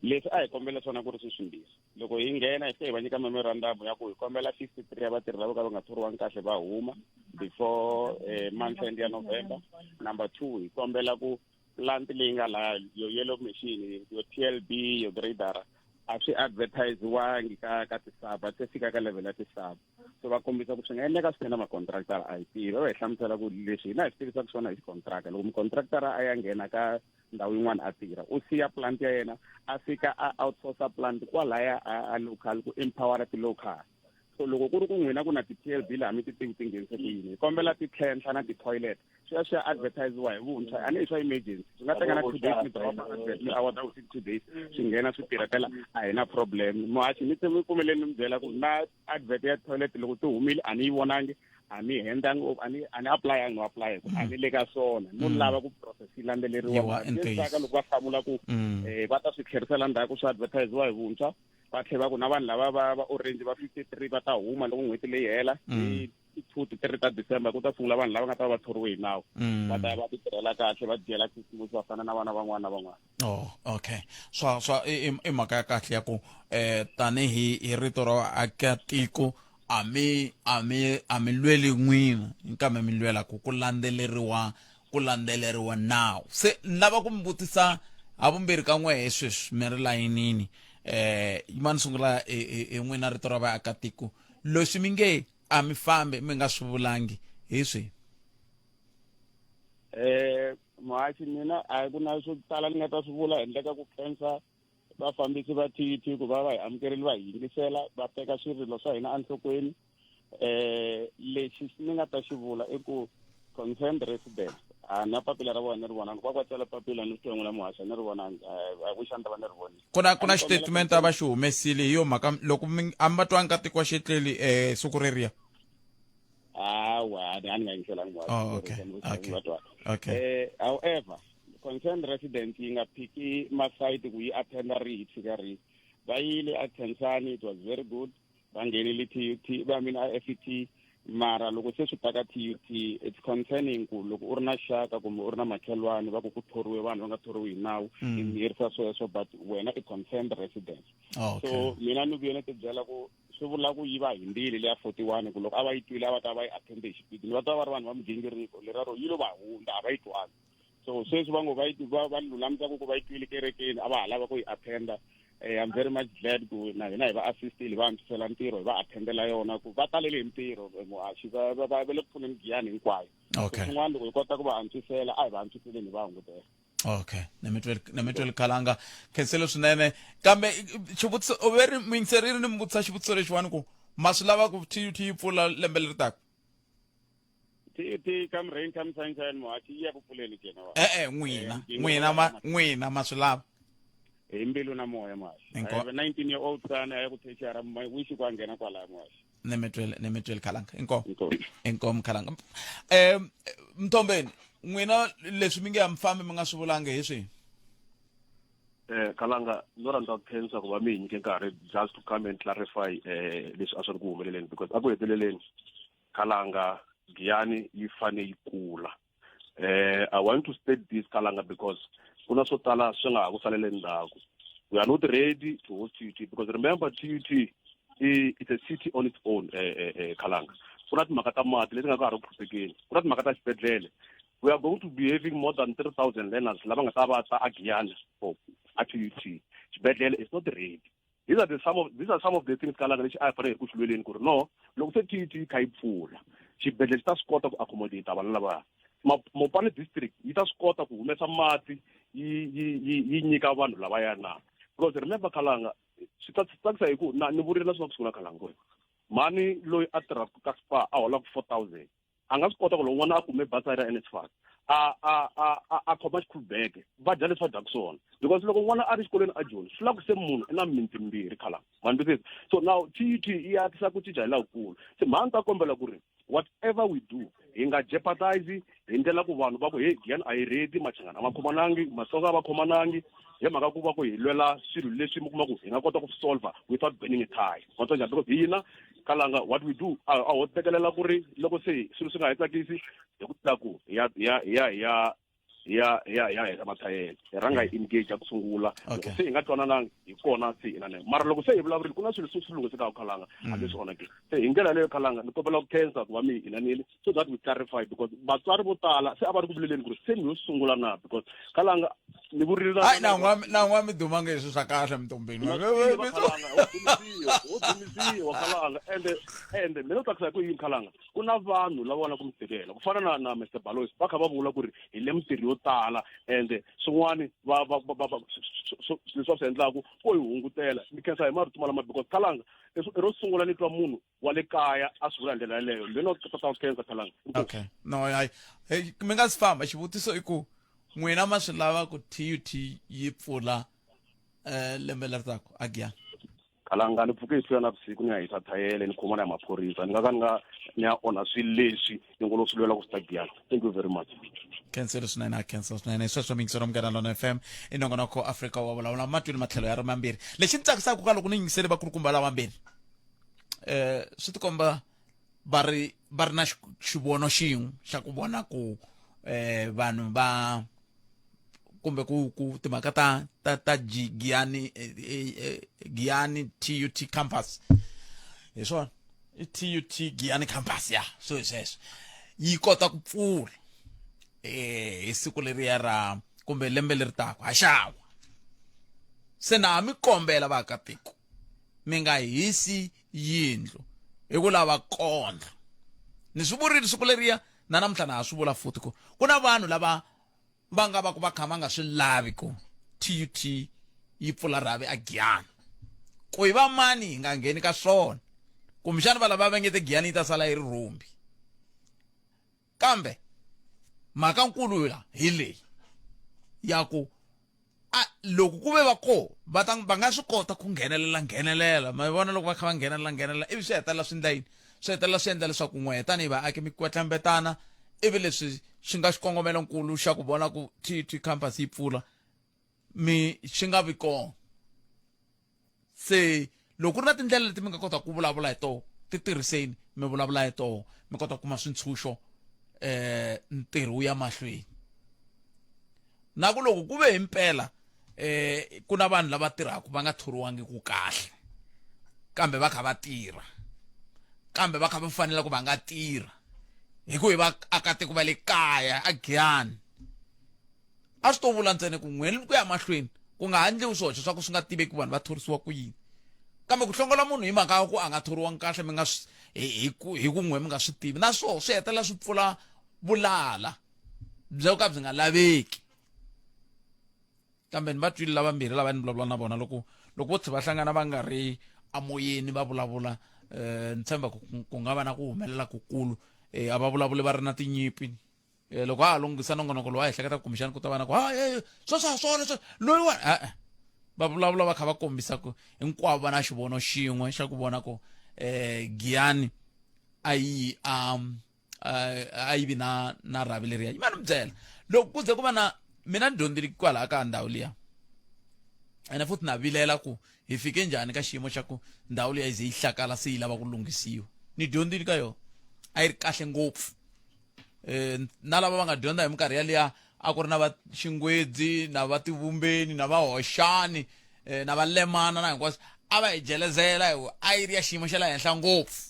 Leswi a hi kombela swona ku ri swi swimbirhi. Loko hi nghena hi fike hi va nyika memorandum ya ku hi kombela 63 ya vatirhi lava ka va nga thoriwangi kahle va huma before month end ya November. Number 2, hi kombela ku plant leyi nga laha, yo yellow machine, yo TLB, yo grader, a swi advertisiwangi ka ka tisaba, se fika ka level ya tisaba. So va kombisa ku swi nga endleka swi na ma-contractor a hi tivi. Va va hi hlamusela ku leswi hina hi swi tivisaka swona hi xicontractor, loko mucontractor a ya nghena ka ndhawu yin'wana a tirha, u siya plant ya yena, a fika a outsourca plant kwalaya a local ku empowera ti-local. So loko ku ri ku n'wina ku na ti-TLB laha mi ti tivi ti nghenise ku yini, hi kombela ti tlhentlha na ti-toilet swi ya swi ya advertisiwa hi vuntshwa. A ni i swa emergency, swi nga teka na 2 days, mi dropa advert, mi award within 2 days, swi nghena swi tirha phela, a hi na problem. Muhaxi, mi mi pfumeleni mi byela ku na advert ya toilet loko ti humile a ni yi vonangi, a ni hendangi, a ni a ni apply no apply, a ni le ka swona, no lava ku process yi landzeleriwa. Saka loko va hlamula ku va ta swi tlherisela ndzhaku swi advertisiwa hi vuntshwa, va tlhela va ku na vanhu lava va va orange va 53 va ta huma loko n'hweti leyi hela hi 2 to 3 ta December, ku ta sungula vanhu lava nga ta va va thoriwe hi nawu, va ta ya va ti tirhela kahle, va dyela Christmas va fana na vana van'wana na van'wana. Oh, okay, swa swa i mhaka ya kahle ya ku tanihi hi rito ra vaakatiko a mi a mi a mi lweli n'wina, kambe mi lwela ku ku landzeleriwa ku landzeleriwa nawu. Se ni lava ku mi vutisa ha vumbirhi ka n'wehe sweswi mi ri layinini, yimani sungula hi n'wina rito ra vaakatiko, leswi mi nge a mi fambi mi nga swi vulangi hi swihi? Muhaxi, mina a ku na swo tala ni nga ta swi vula handle ka ku khensa vafambisi va TUT ku va va hi amukerile va hi yingisela va teka swirilo swa hina enhlokweni. Lexi ni nga ta xi vula i ku concerned residents a na papila ra vona ni ri vonanga va kwa tsala papila ni swi n'wina muhaxa ni ri vonanga. I wish a ni ta va ni ri vonile. Ku na xitatimende a va xi humesile hi yo mhaka loko a mi va twanga ka tiko xetleli siku reriya. Hawa, a ni nga yingiselangi muhaxa. Oh, okay. Okay. However, concerned resident yi nga phiki masayiti ku yi attenda rihi tshika rihi. Va yile a Khensani, it was very good. Va nghenile TUT, va mina a FET, mara loko se swi ta ka TUT, it's concerning ku loko u ri na xaka kumbe u ri na makhelwani va ku ku thoriwe vanhu va nga thoriwi hi nawu, i mi herisa sweswo, but wena i concerned resident. So mina ni vuye ni ti byela ku swi vula ku yi va hindzile leya 41, ku loko a va yi twile a va ta va yi attende hi xipidi, ni va ta va ri vanhu va migingiriko lera ro yi lo va hundza, a va yi twangi. So sweswi va ngo va yi va lulamisa ku va yi twile kerekeni, a va ha lava ku yi attenda. I'm very much glad ku na hina hi va assistile, hi va antswisela ntirho, hi va attendela yona, ku va talele hi ntirho muhaxi, va le ku pfuneni Giyani hinkwayo. Swin'wana loko hi kota ku va antswisela, a hi va antswiseleni, hi va hungutela. Okay, nemitweli khalanga, khenselo swinene. Kambe xivutiso u ve ri muyingiseriri ni mi vutisa xivutiso lexiwani ku ma swi lava ku TUT yi pfula lembe leri taka? TUT, come rain, come sunshine, muhaxi, yi ya ku pfuleni January. E-e, n'wina n'wina ma n'wina ma swi lava? Hi mbilu na moya, muhaxi. I have a 19 year old son a ya ku tertiary, my wish ku a nghena kwalaya, muhaxi. Nemitwele khalanga, inkomu. Inkomu khalanga. Mthombeni, n'wina leswi mi nge ya mi fambi mi nga swi vulangi hi swihi? Kalanga, no rhandza ku khensa ku va mi hi nyike nkarhi just to come and clarify leswi a swi ri ku humeleleni, because a ku heteleleni, Kalanga, Giyani yi fane yi kula. I want to state this, Kalanga, because ku na swo tala swi nga ha ku salele ndzhaku. We are not ready to host TUT because remember, TUT it's a city on its own. Kalanga, ku na timhaka ta mati leti nga ka ha ri ku hluphekeni, ku na timhaka ta xibedhlele. We are going to be having more than 3000 learners lava nga ta va ta aGiyani for a TUT. Xibedhlele is not ready. These are some of the things, Kalanga, lexi a hi fanele hi ku xi lweleni ku ri no, loko se TUT yi kha yi pfula, xibedhlele xi ta swi kota ku accommodate vana lavaya. Mopani district yi ta swi kota ku humesa mati yi nyika vanhu lavaya na? Because remember, Kalanga, swi ta tsakisa hi ku na ni vurile na swona ku sungula, Kalanga, ku ri mhani loyi a tirhaka ka Spar a holaka 4000 a nga swi kota ku loko n'wana a kume basari ya NSFAS a khoma xikhulubeke va dya leswi va dyaka swona, because loko n'wana a ri xikolweni a joni, swi lava ku se munhu i na minti mbirhi khala ma twisisa. So now TUT yi hatisa ku cinca hi lakukulu. Se mhani ta kombela ku ri whatever we do, hi nga jeopardize hi ndlela ku vanhu va ku hey, Giyani a yi ready, Machangana a ma khomanangi, Matsonga a va khomanangi, hi mhaka ku va ku hi lwela swilo leswi mi kuma ku hi nga kota ku solve without burning a tie, ma twa njhani? Because hina, Kalanga, what we do, a ho tekelela ku ri loko se swilo swi nga hi tsakisi hi ku tila ku hi ya hi ya hi ya hi ya hi ya hi ya hi ya hisa mathayele, hi rhanga hi engage ku sungula. Loko se hi nga twananangi hi kona se hi inaneni, mara loko se hi vulavurile, ku na swilo swi lunghisekaka, Khalanga, hambi swi onhakile. Se hi ndlela leyo, Khalanga, ni kombela ku khensa ku va mi hi inanile so that we clarify, because vatswari vo tala se a va ri ku vileleni ku ri se mi yo sungula na, because, Kalanga, ni vurile na hayi, na n'wa mi dumanga hi swilo swa kahle mtombeni. Kalanga, wo dumisiwa, Kalanga, ende mina u tsakisa hi ku yini, Kalanga, ku na vanhu lava vona ku mi tikela ku fana na Mr Baloyi, va kha va vula ku ri hi le mintirho yo tala, ende swin'wani va va va va leswi va swi endlaku ko hi hungutela. Ni khensa hi marito malama, because, Kalanga, i ro sungula ni twa munhu wa le kaya a swi vula hi ndlela yaleyo. Mina ta ta khensa, Kalanga. Okay, no, hayi, hey, mi nga si famba, xivutiso i ku n'wina ma swi lava ku TUT yi pfula lembe leri taka aGiyani? Kalanga, ni pfuke hi hlwela navusiku ni ya hisa thayele, ni khoma na ya maphorisa, ni nga ka ni nga ni ya onha swilo leswi ni ngo lo swi lwela ku swi ta Giyani. Thank you very much. Khenselo swinene, a khensa swinene. Sweswo miyingiselo Munghana Lona FM, i nongonoko Afrika wa Vulavula. Matwini matlhelo ya ri mambirhi. Lexi ni tsakisaka ka loko ni yingisele vakulukumba lavambirhi, swi tikomba va ri na xivono xin'we xa ku vona ku vanhu va kumbe ku timhaka ta Giyani, Giyani TUT campus, hi swona, i TUT Giyani campus ya so hi sweswo yi kota ku pfula hi siku leriya ra kumbe lembe leri taka haxawa. Se na ha mi kombela vaakatiko, mi nga hisi yindlu hi ku lava kondlo. Ni swi vurile siku leriya, na namuntlha na ha swi vula futhi ku ku na vanhu lava va nga va ku va kha va nga swi lavi ku TUT. yi pfula rhavi a Giyani. Ku hi va mani hi nga ngheni ka swona. Kumbexana va lava va nge te Giyani yi ta sala yi ri rhumbi. Kambe mhaka nkulu la hi leyi ya ku a loko ku ve va koho va ta va nga swi kota ku nghenelela nghenelela ma vona loko va kha va nghenelela nghenelela ivi swi hetelela swi endla yini swi hetelela swi endla leswaku n'we tanihi vaaki mi kwetlembetana ivi leswi swi nga xikongomelonkulu xa ku vona ku TT campus yi pfula mi swi nga vi kona se loko ku ri na tindlela leti mi nga kotaka ku vulavula hi toho ti tirhiseni mi vulavula hi toho mi kota ku kuma swintshuxo eh ntirho wu ya mahlweni na ku loko ku ve himpela eh ku na vanhu lava tirhaka va nga thoriwangi ku kahle kambe va kha va tirha kambe va kha va fanela ku va nga tirha hi ku hi va akatiko va le kaya a Giyani a swi to vula ntsena ku n'we ku ya mahlweni ku nga ha ndliwi swoxe swa ku swi nga tiveki vanhu va thorisiwa ku yini kambe ku hlongola munhu hi mhaka ya ku a nga thoriwangi kahle mi nga hi ku hi ku n'we mi nga swi tivi na swoho swi hetelela swi pfula vulala byo ka byi nga laveki kambe ni va twile lavambirhi lava ni vulavula na vona loko loko vo tlhe va hlangana va nga ri amoyeni va vulavula um ni tshemba ku nga va na ku humelela kukulu um a va vulavuli va ri na tinyipi Eh, loko a ha lunghisa nongonoko lowu a hi hleketa kumbexani ku ta va na ku ha sweswo a swona sweswo loyiwani e-e va vulavula va kha va kombisa ku hinkwavo va na xivono xin'we xa ku vona ku um giyani a yi a a yi vi na na rhavi leriya yi ma ni byela loko ku ze ku va na mina ni dyondzile kwalaha ka ndhawu liya ene futhi na vilela ku hi fike njhani ka xiyimo xa ku ndhawu liya yi ze yi hlakala se yi lava ku lunghisiwa ni dyondzile ka yona a yi ri kahle ngopfu eh, na lava va nga dyondza hi minkarhi yaliya a ku ri na va xingwedzi na va tivumbeni na va hoxani eh, na va lemana na hinkwaswo a va hi jelezela hi a yi ri ya xiyimo xa le henhla ngopfu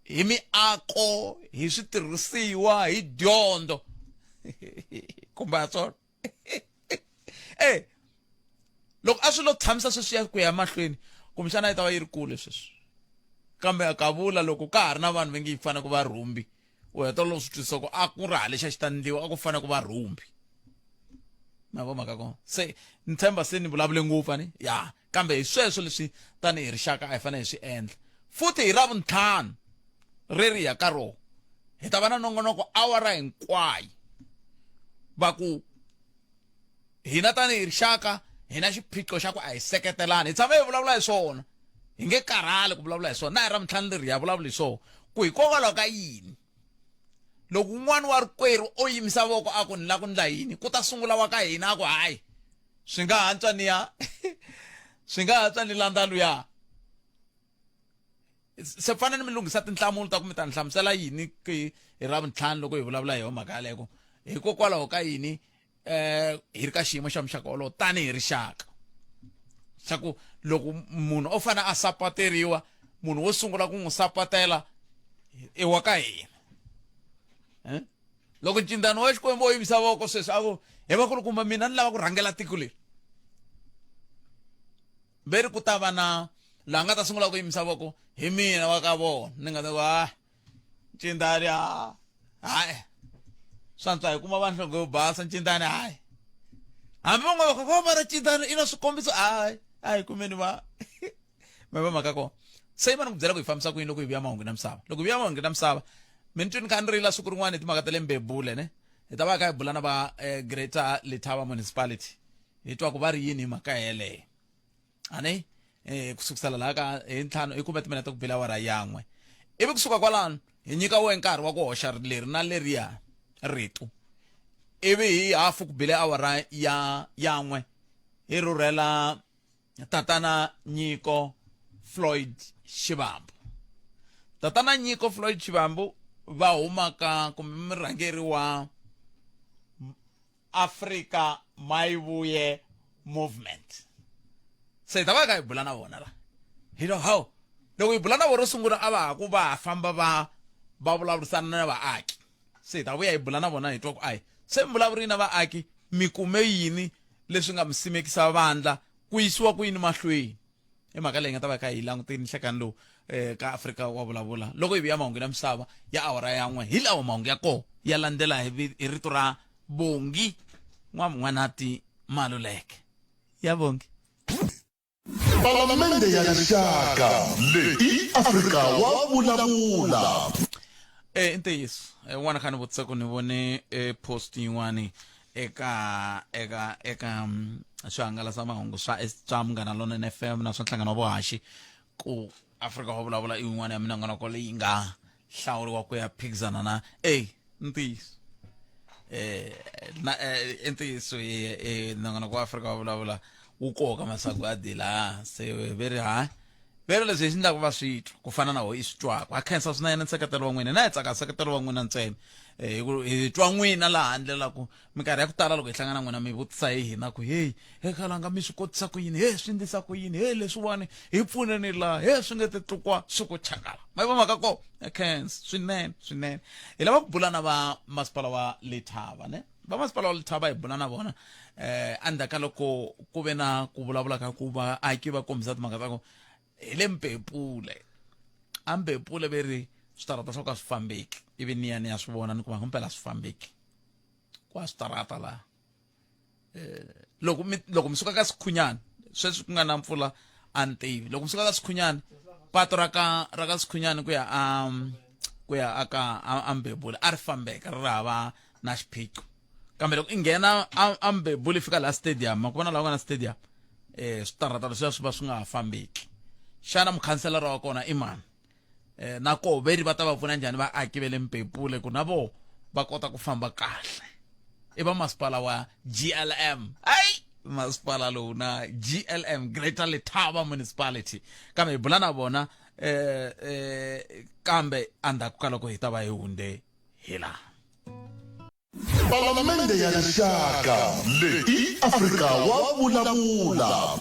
hi miako hi switirhisiwa hi dyondzo kumbe a swona e loko a swi lo tshamisa sweswiya ku ya mahlweni kumbexana yi ta va yi ri kule sweswi kambe ka vula loko ka ha ri na vanhu va nge yi fanele ku va rhumbi u hetelela u swi twisisa ku a ku ri ha lexi a xi ta ndliwa a ku fanele ku va rhumbi ma vo mhaka kona se ni tshemba se ni vulavule ngopfu ani ya kambe hi sweswo leswi tanihi rixaka a hi fanele hi swi endla futhi hi ravuntlhanu reri ya ka rona hi ta va na nongonoko awara hinkwayo va ku hina tanihi rixaka hi na xiphiqo xa ku a hi seketelani hi tshame hi vulavula hi swona hi nge karhali ku vulavula hi swona na hi ra mintlhanu leri ya vulavula hi swona ku hikokwalaho ka yini loko un'wana wa rikwerhu o yimisa voko a ku ni la ku ndla yini ku ta sungula wa ka hina a ku hayi swi nga hantswa ni ya swi nga hantswa ni landza luya se fana ni mi lunghisa tinhlamulo ta ku mi ta ni hlamusela yini hi ravuntlhanu loko hi vulavula hi yo mhaka yaleyo hikokwalaho ka yini eh hi ri ka xiyimo xa muxaka wolowo tanihi rixaka xa ku loko munhu o fana a sapateriwa munhu wo sungula ku n'wi sapatela i wa ka hina eh? Loko ncindano wa Xikwembu o yimisa voko sweswi a ku he vakulukumba mina ni lava ku rhangela tiko leri ve ri ku ta va na laha nga ta sungula ku yimisa voko hi mina wa ka vona ni nga ta ku ha ncindani ha hayi swantswa hi kuma vanhlonge yo basa ncindani hayi hambi van'wana va ka va ra cindani i na swikombiso hayi a hi kumeni va ma va mhaka kona se yi va ni ku byela ku hi fambisa ku yini loko hi vuya mahungu na misava loko hi vuya mahungu na misava mi ni twi ni kha ni rila siku rin'wana hi timhaka ta le mbebule ne hi ta va kha hi bula na va eh, greater letaba municipality hi twa ku va ri yini hi mhaka yeleyo ani eh ku sukusela laha ka hi ntlhanu i kume timinete ku bela awara yan'we ivi kusuka kwalano hi nyika wehe nkarhi wa ku hoxa leri na leriya rito ivi hi hafu ku bile awara ya yan'we hi rhurhela tatana nyiko floyd shivambu tatana nyiko floyd shivambu va humaka kumbe murhangeri wa afrika mayivuye movement se hi ta va kha hi bula na vona la hi lo hawu loko hi bula na vona ro sungula a va ha ku va ha famba va va vulavurisana na vaaki se hi ta vuya hi bula na vona hi twa ku ayi se mi vulavurini na vaaki mi kume yini leswi nga mi simekisa vandla ku yisiwa ku yini mahlweni i mhaka leyi nga ta va kha hi langutini nhlekani lowu eh, ka afrika wa vulavula loko hi vuya mahungu ya misava ya awara yan'we hi lawa mahungu ya kona ya landzela hi rito ra bongi n'wamun'wanati maluleke ya bongi. Palamende ya Rixaka leyi i Afrika wa vulavula. E i ntiyiso un'wana kha ni vutisa ku ni vone e post yin'wani eka eka eka mm, swihangalasamahungu swa swa Munghana Lonene FM na swa nhlangano wa vuhaxi ku Afrika wa vulavula i yin'wana ya minongonoko leyi nga hlawuriwa ku ya phikizana na e ntiyiso eh na eh, i ntiyiso eh nongonoko wa Afrika wa vulavula wu koka masagwadi laha se ve ri ha vero leswi hi swi endlaka va swi twa ku fana na ho i swi twaka ha khensa swinene nseketelo wa n'wina na hi tsaka nseketelo wa n'wina ntsena eh, hi ku hi twa n'wina laha handle la ku minkarhi ya ku tala loko hi hlangana n'wina mi vutisa hi hina ku heyi he khalanga mi swi kotisa ku yini he swi ndlisa ku yini he leswiwani hi pfuneni laha he swi nge titlukwa swi ku chakala ma yi va mhaka ko khensa swinene swinene hi lava ku bula na va masipala wa lethava ne va masipala wa lethava hi bula na vona eh endzhaku ka loko ku ve na ku vulavula ka ku vaaki va kombisa timhaka ta ku hi le mpepule a mpepule ve ri switarata swo ka swi fambeki ivi ni ya ni ya swi vona ni kuma himpela swi fambeki kwa switarata laha eh loko mi loko mi suka ka Sikhunyana sweswi ku nga na mpfula a ni tivi loko mi suka ka Sikhunyana pato ra ka ra ka Sikhunyana ku ya a ku ya aka a Mbebule a ri fambeka ri ri hava na xiphiqo kambe loko i nghena a Mbebule fika laha stadium ma ku vona laha ku nga na stadium eh switarata leswiya swi va swi nga ha fambeki xana mukhanselara wa kona i mani eh na koho veri va ta va pfuna njhani vaaki va le Mpepule ku na vo va kota ku famba kahle i va masipala wa GLM ayi masipala lowu na GLM Greater Letaba Municipality kambe hi bula na vona eh eh kambe endzhaku ka loko hi ta va hi hunde hi laha Palamende ya Rixaka leyi i Afrika wa vulavula.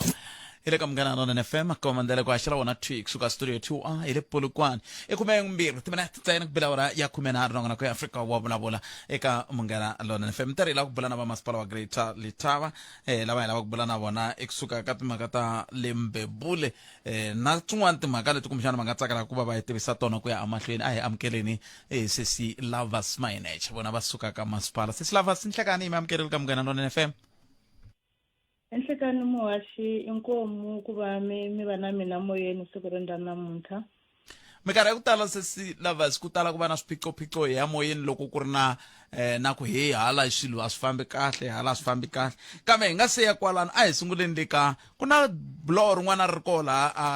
Hi le ka Munghana Lonene FM komandela ku haxela wona thwi kusuka studio 2A hi le Polokwane i khume mbirhi timinete ntsena ku bela awara ya khume nharhu nongonoko ya Afrika wa vulavula eka Munghana Lonene FM ntirho hi lava ku bula na vamasipala wa Greater Letaba eh, lava hi lava ku bula na vona ekusuka ka timhaka ta le Mbebule eh, na tin'wana timhaka leti kumbexana va nga tsakelaka ku va va hi tivisa tona ku ya emahlweni a hi amukeleni eh, sesi Lovers Mineche vona va suka ka masipala sesi Lovers nhlekani yi mi amukeleli ka Munghana Lonene FM. Enhlekani muhaxi inkomu ku va mi mi va na mina moyeni siku ro ndla namuntlha. Minkarhi ya ku tala sesi Lovers ku tala ku va na swiphiqophiqo hi ya moyeni loko ku ri na eh, na ku hey hala swilo a swi fambi kahle hala a swi fambi kahle kambe hi nga se ya kwalano a hi sunguleni le ka ku na buloho rin'wana ri koho laha a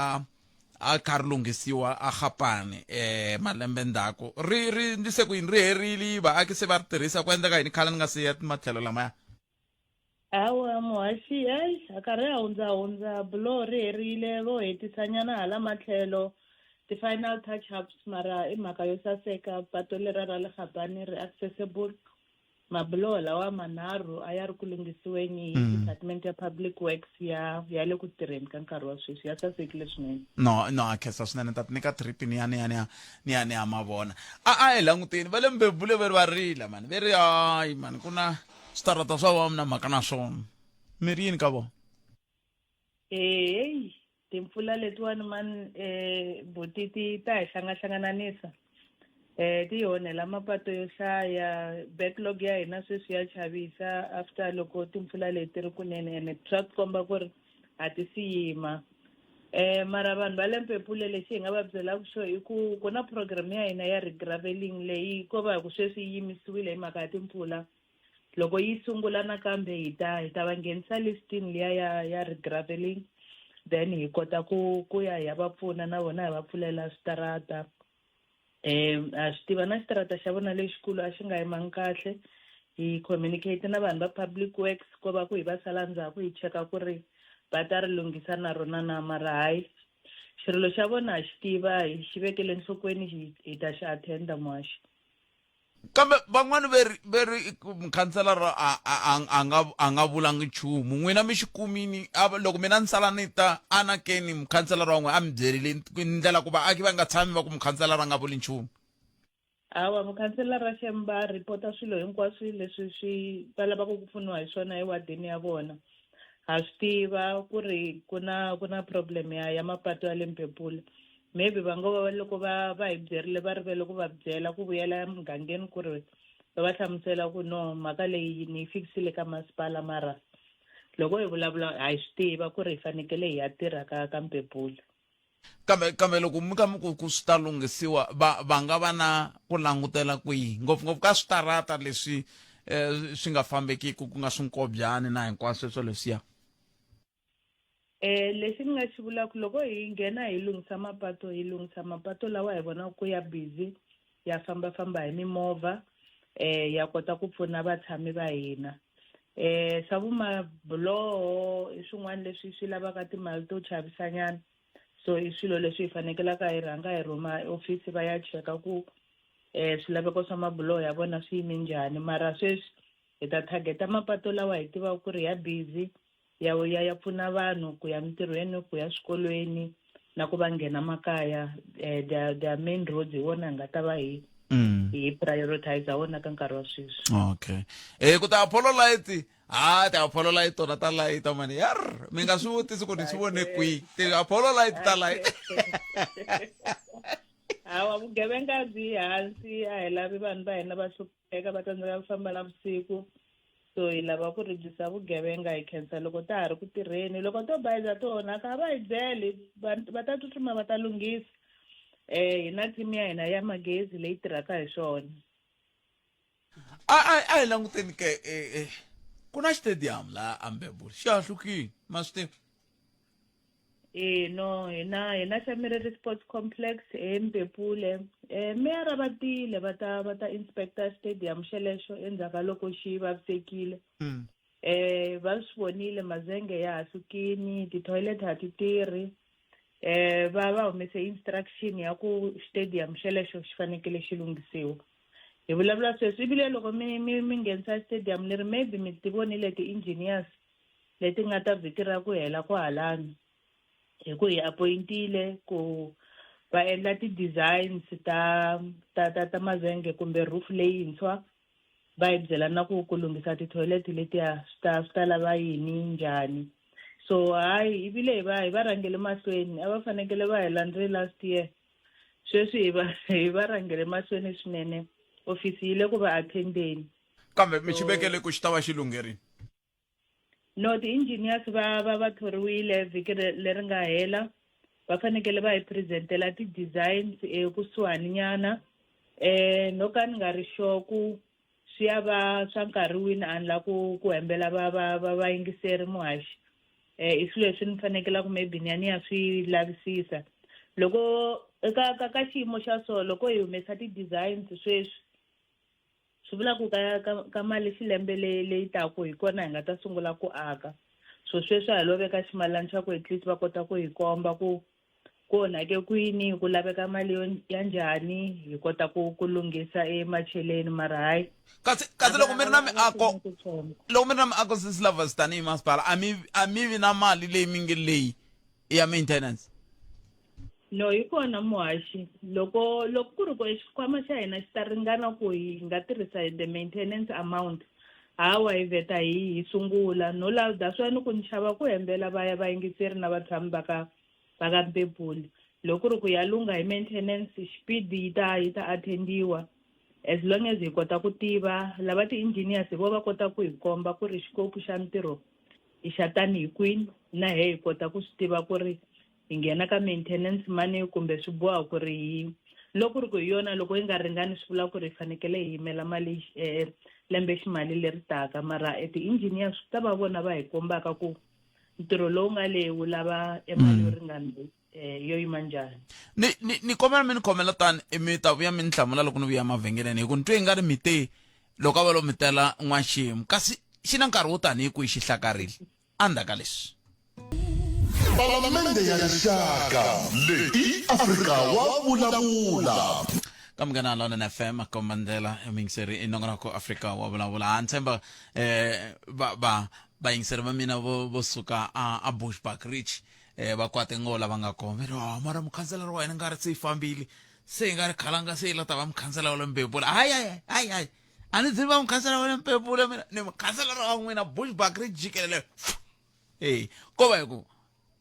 a kha ri lunghisiwa a Gapane eh malembe ndzhaku ri ri ndlise ku yini ri herile vaaki se va ri tirhisa ku endleka yini khale ni nga se ya matlhelo lamaya. Hawa muhaxi hayi a karhi a hundza hundza buloho ri herile vo hetisanyana hala matlhelo ti-final touch ups mara i mhaka yo saseka pato lera ra le Gabane ri accessible mabuloho lawa manharhu a ya ri ku lunghisiweni hi department ya public works ya ya le ku tirheni ka nkarhi wa sweswi ya sasekile swinene. No no a khensa swinene ta nyika trip ni ya ni ya ni ya ni ya ni ya mavona a a hi languteni va le Mbebule ve ri va rila mani ve ri hayi mani ku na switarata swa vona na mhaka na swona mi ri yini ka vona? Heyi timpfula letiwani mani um buti ti ta hi hlangahlangananisa um ti hi onhela mapato yo hlaya backlog ya hina sweswi ya chavisa after loko timpfula leti ri kunene ene swa tikomba ku ri a ti si yima um mara vanhu va le Mpepule lexi hi nga va byelaka xo i ku ku na program ya hina ya regraveling leyi ko va hi ku sweswi yi yimisiwile hi mhaka ya timpfula loko yi sungula nakambe hi ta hi ta va nghenisa listini liya ya ya regraveling then hi kota ku ku ya hi ya va pfuna na vona hi va pfulela switarata um ha swi tiva na xitarata xa vona lexikulu a xi nga yimangi kahle hi communicate na vanhu va public works ko va ku hi va sala ndzhaku hi cheka ku ri va ta ri lunghisa na rona na mara hayi xirilo xa vona ha xi tiva hi xi vekele nhlokweni hi ta xi attenda muhaxi. Kambe van'wani ve ri ve ri mukhanselara a a a a nga a nga vulangi nchumu n'wina mi xi kumini a loko mina ni sala ni ta anakeni mukhanselara wa n'wina a mi byerile ndlela ku vaaki va nga tshami va ku mukhanselara a nga vuli nchumu. Hawa mukhanselara xem va report-a swilo hinkwaswo leswi swi va lavaka ku pfuniwa hi swona ewadini ya vona ha swi tiva ku ri ku na ku na problem ya ya mapatu ya le Mpepule maybe va ngo va loko va va hi byerile va rivele ku va byela ku vuyela emugangeni ku ri va va hlamusela ku no mhaka leyi ni yi fikisile ka masipala mara Loko hi vulavula ha swi tiva ku ri hi fanekele hi ya tirha ka ka Mpepula. Kambe kambe loko mi ka mi ku ku swi ta lunghisiwa va va nga va na ku langutela kwihi ngopfungopfu ka switarata leswi eh, swi nga fambekiki ku nga swinkobyani na hinkwaswo sweswo leswiya? Eh lexi ni nga xi vulaka loko hi nghena hi lunghisa mapato hi lunghisa mapato lawa hi vonaka ku ya busy ya fambafamba hi mimovha eh ya kota ku pfuna vatshami va hina. Eh swa vumabuloho i swin'wana leswi swi lavaka timali to chavisanyana so i swilo leswi hi fanekelaka hi rhanga hi rhuma ofisi va ya cheka ku eh swilaveko swa mabuloho ya vona swi yime njhani mara sweswi hi ta targeta mapato lawa hi tivaka ku ri ya busy ya ya ya pfuna vanhu ku ya mintirhweni ku ya swikolweni na ku va nghena makaya eh, their, their main roads hi wona hi nga ta va hi hi prioritize wona ka nkarhi wa sweswi. Okay, eh ku ta Apollo light ha ti Apollo light tona ta layita mani yar mi nga swi vutisi ku ni swi vone kwihi ti Apollo light ta layita. Hawa, vugevenga byi hansi, a hi lavi vanhu va hina va hlupheka va tsandzeka ku famba navusiku, so hi lava ku reduce vugevenga. Hi khensa loko ta ha ri ku tirheni, loko to bayiza to onhaka a va hi byeli, va ta tsutsuma va ta lunghisa. Hi na team ya hina ya magezi leyi tirhaka hi swona. A hi languteni ke ku na stadium laha Ambebule xi hahlukile ma swi tiva? E no, hina Shamiriri Sports Complex eMpepule. Meyara va tile va ta inspector stadium xelexo endzhaku ka loko xi vavisekile. Va swi vonile mazenge ya hahlukini, ti-toilet a ti tirhi. Va humese instruction ya ku stadium xelexo xi fanekele xi lunghisiwa. Hi vulavula sweswi ebile loko mi nghenisa stadium leri maybe mi ti vonile ti-engineers leti nga ta vhiki ra ku hela kwahalani hi ku hi appointile ku va endla ti-designs ta mazenge kumbe roof leyintshwa, va hi byela na ku lunghisa ti-toilet letiya swi ta lava yini njhani. So hayi, ivile hi va rhangele mahlweni, a va fanekele va hi landzele last year, sweswi hi va rhangele mahlweni swinene, ofisi yi le ku va attendeni. Kambe mi xi vekele ku xi ta va xi lungherini? No, ti-engineers va thoriwile vhiki leri nga hela, va fanekele va hi presentela ti-designs ekusuhani nyana. No ka ni nga ri sure ku swi ya va swa nkarhi wini, a ni la ku hembela va vayingiseri muhaxi. I swilo leswi ni fanekelaka maybe ni ya swi lavisisa loko eka ka xiyimo xa so loko hi humesa ti-designs sweswi swi vula ku ka mali xilembe leyi taku hi kona hi nga ta sungula ku aka. So sweswi a hi lo veka ximalani xa ku at least va kota ku hi komba ku onhake kwini, ku laveka mali yo ya njhani, hi kota ku lunghisa emacheleni, mara hayi. Kasi loko mi ri na miako, loko mi ri na miako sisi Lovers, tanihi masipala a mi vi na mali leyi mi nge leyi i ya maintenance? No, hi kona muhaxi, loko ku ri ku xikhwama xa hina xi ta ringana ku hi nga tirhisa the maintenance amount, hawa hi vheta hi sungula. No la that's why ni ku ni chava ku hembela va ya vayingiseri na vatshami va ka Mpepule. Loko ku ri ku ya lungha hi maintenance, xipidi yi ta attendiwa as long as hi kota ku tiva lava ti-engineers hi vo va kota ku hi komba ku ri xikopu xa ntirho i xa tani hi kwini, na he hi kota ku swi tiva ku ri hi nghena ka maintenance money kumbe swi boha ku ri hi loko ku ri ku hi yona loko yi nga ringani swi vula ku ri hi fanekele hi yimela mali lembe ximali leri taka. Mara ti-engineers swi ta va vona va hi kombaka ku ntirho lowu nga le wu lava emali yo ringana yo yima njhani. Ni kombela mi ni khomela tani mi ta vuya mi ni hlamula loko ni vuya mavhengeleni, hi ku ni twe i nga ri mi te loko a va lo mi tela n'waxemu kasi xi na nkarhi wo tani hi kwihi xi hlakarile endzhaku ka leswi. Palamende ya Rixaka leyi Afrika wa vulavula. Ka Munghana Lonene FM, komba ndlela muyingiseri i nongonoko Afrika wa vulavula. Ha ni tshemba va vayingiseri va mina vo suka a Bushbuckridge va kwate ngo lava nga kona va ri, "Oh, mara mukhanselara wa hina nga ri se yi fambile, se hi nga ri khalanga se yi la ta va mukhansela wa le Mbebula." Hayi, hayi, hayi, hayi, a ni zi va mukhansela wa le Mbebula, mina ni mukhanselara wa n'wina Bushbuckridge jikelele. E ko va hi ku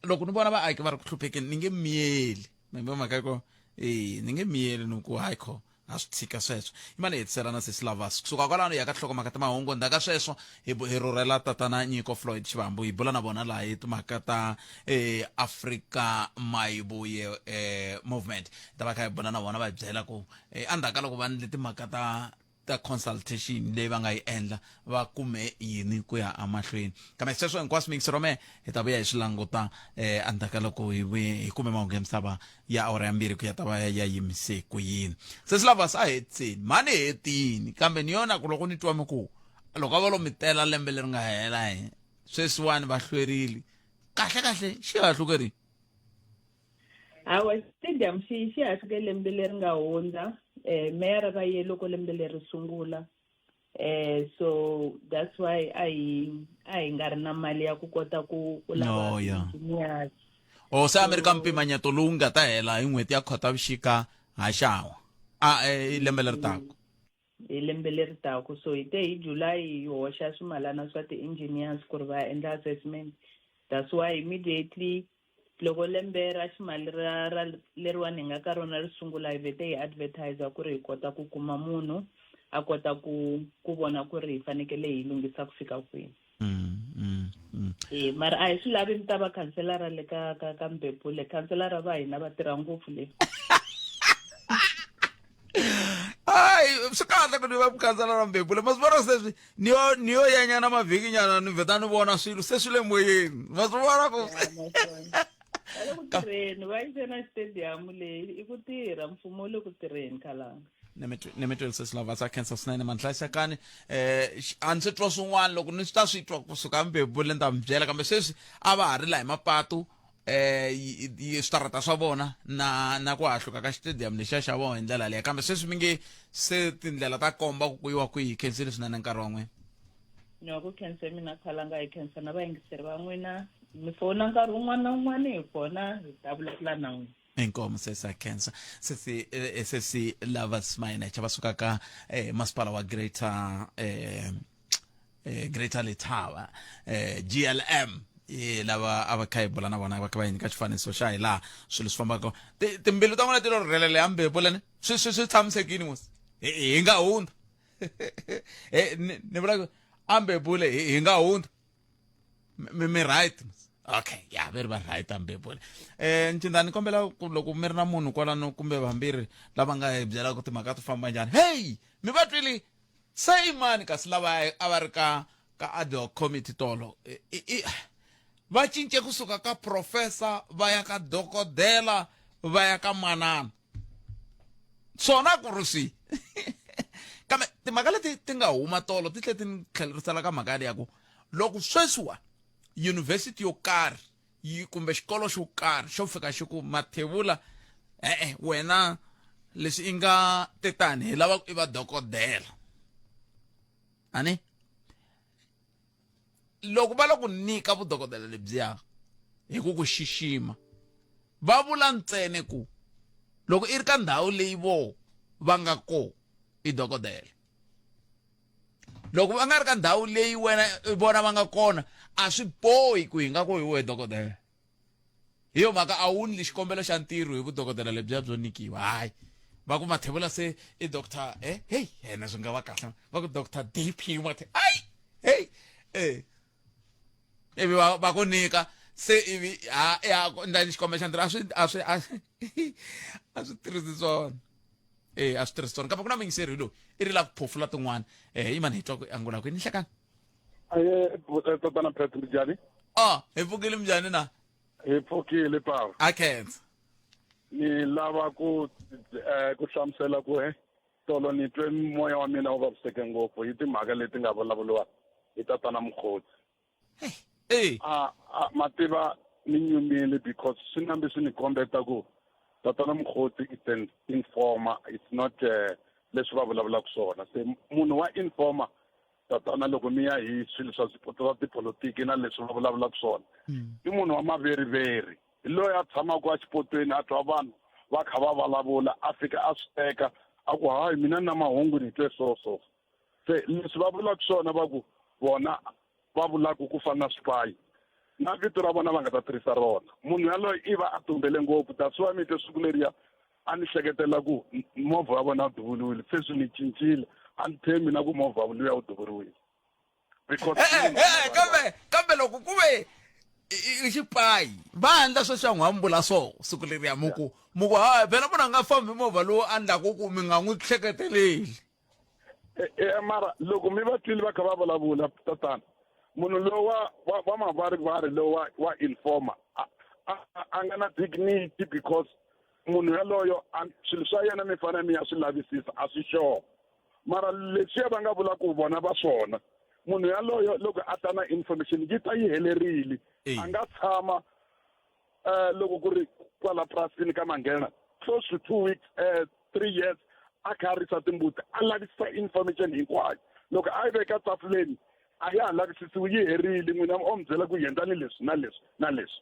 loko ni vona vaaki va ri ku hluphekeni ni nge miyeli, mi mhaka ko e ni nge miyeli ni ku hayi kho. Ha swi tshika sweswo. Yi mane hetisela na sesi Lavas. Kusuka kwalano hi ya ka tinhlokomhaka ta mahungu. Ndzhaku ka sweswo hi hi rhurhela tatana Nyiko Floyd Shivambu hi bula na vona laha hi timhaka ta eh, Afrika Mayibuye eh, movement. Hi ta va kha hi bula na vona va hi byela ku eh, endzhaku ka loko va endle timhaka ta ta consultation leyi va nga yi endla va kume yini ku ya emahlweni kambe sweswo hinkwaswo mixi rome hi ta vuya hi swi languta eh endzhaku ka loko hi vuye hi kume mahungu ya misava ya awara ya mbirhi ku ya ta va ya yimise ku yini se swi lava sa hetiseni mhani hetini kambe ni yona ku loko ni twa mi ku loko a va lo mi tela lembe leri nga hela hi sweswiwani va hlwerile kahle kahle xi hahlukerini Hawa stadium xi xi hahluke lembe leri nga hundza eh meyara va ye loko lembe leri sungula eh so that's why a hi a hi nga ri na mali ya ku kota ku ku lava No, yeah. engineers o se a mi ri ka mpimanyeto lowu nga ta hela hi n'hweti ya khotavuxika haxawa a eh, lembe leri taka hi lembe leri taka so hi te hi July hi hoxa swimalana swa ti-engineers ku ri va ya endla assessment that's why immediately Loko lembe ra ximali ra ra leriwani hi nga ka rona ri sungula hi vhete hi advertise ku ri hi kota ku kuma munhu a kota ku ku vona ku ri hi fanekele hi lunghisa ku fika kwini. E mara a hi swi lavi mi ta va khanselara le ka ka ka Mbebule khanselara va hina va tirha ngopfu le. Hayi swi kahle ku ni va mukhanselara Mbebule ma swi vona sweswi ni yo ni yo yanyana mavhiki nyana ni vheta ni vona swilo se swi le moyeni ma swi vona ku Va le ku tirheni va yise na stadium leyi i ku tirha mfumo wu le ku tirheni khalanga ni mi tweli sesi lava sa khensa swinene manhlayisekani eh a ndzi twa swin'wana loko ni swi ta swi twa kusuka mbebule ni ta mi byela kambe sweswi a va ha ri la hi mapatu eh switarata swa vona na na ku hahluka ka xitediyamu lexiya xa vona hi ndlela leyo kambe sweswi mi nge se tindlela ta komba ku ku yiwa kwihi khensile swinene nkarhi wa n'wina ni wa ku khensa mina khalanga hi khensa na vayingiseri va n'wina mi fona nkarhi wun'wana na wun'wana hi kona hi ta vulavula na n'wina inkomo sesi a khensa sesi eh, sesi lovers manager va suka ka eh, masipala wa greater eh, eh, greater letaba eh, glm eh, lava a va kha hi bula na vona va kha va hi nyika xifaniso xa hi laha swilo swi fambaka timbilu ta n'wina ti lo rhelele ya mbebu lene swi swi swi tshamisekile mos hi nga hundza eh, ni vula ku ambebule hi nga hundza mi mi right okay ya ve ri va right ambebule eh ncindani ni kombela ku loko mi ri na munhu kwalano kumbe vambirhi lava nga hi byelaka timhaka ti famba njhani hey mi va twile Se i mani kasi lava a va ri ka ka ad hoc committee tolo? I, i, va cince kusuka ka professor va ya ka dokodela va ya ka manana. Swona ku ri swi. Kambe timhaka leti ti nga huma tolo ti tlhe ti ni tlhelerisela ka mhaka ya ku loko sweswiwa university yo karhi yi kumbe xikolo xo karhi xo fika xi ku mathevula e-e wena leswi i nga tetani hi lava ku i va dokodela ani loko va la ku nyika vudokodela lebyiya hi ku ku xixima va vula ntsene ku loko i ri ka ndhawu leyi vo va nga ko i dokodela loko va nga ri ka ndhawu leyi wena vona va nga kona a swi bohi ku hi nga ku hi wehe dokodela hi yo mhaka a wu ndli xikombelo xa ntirho hi vudokodela lebyiya byo nyikiwa hayi va ku mathevula se i doctor eh hey yena swi nga va kahle va ku doctor dp mathe ai hey eh ivi va va ku nyika se ivi ha ya ndla xikombelo xa ntirho a swi a swi a swi tirhisi swona eh a swi tirhisi swona kambe ku na muyingiseri hi loyi i ri la ku phofula tin'wana eh yimani hi twa ku angula kwini nhlekani aye tatana phet njhani ah hi pfukile minjhani na hi pfukile pava a khensa ni lava ku eh, ku hlamusela ku he tolo ni twe moya wa mina wu vaviseke ngopfu hi timhaka leti nga vulavuriwa hi tatana mukhosi Hey. A a mativa ni nyumile because swi nambe swi ni kombeta ku tatana mukhosi it's an informer it's not leswi va vulavulaka swona se munhu wa informer tatana loko mi ya hi swilo swa swa tipolotiki na leswi va vulavulaka swona i munhu wa maveriveri hi loyi a tshamaka exipotweni a twa vanhu va kha va vulavula a fika a swi teka a ku hayi mina na mahungu ni twe so so se leswi va vulaka swona va ku vona va vulaka ku fana na swipayi na vito ra vona va nga ta tirhisa rona munhu yaloye i va a tumbele ngopfu that's why mi twe siku leriya a ni hleketela ku movha wa vona wu duvuriwile se swi ni cincile a ni tshembi na ku movha luya wu duvuriwile because Eh, eh, eh, kambe kambe loko ku ve i xipayi va endla swo xa n'wambula so siku leriya muku muku ha phela munhu a nga fambi movha lowu a ndlaku ku mi nga n'wi hleketeleli eh, eh, mara loko mi va twile va kha va vulavula tatana munhu lowu wa wa wa mavarivari lowu wa wa informer a a nga na dignity because munhu yaloyo swilo swa yena mi fanele mi ya swi lavisisa a swi sure mara leswiya va nga vula ku vona va swona munhu yaloyo loko a ta na information yi ta yi helerile a nga tshama um loko ku ri kwala purasini ka manghena close to two weeks um three years a kha a risa timbuti a lavisisa information hinkwayo loko a yi veka tafuleni a ya ha lavisisiwi yi herile n'wina o mi byela ku yendlani leswi na leswi na leswi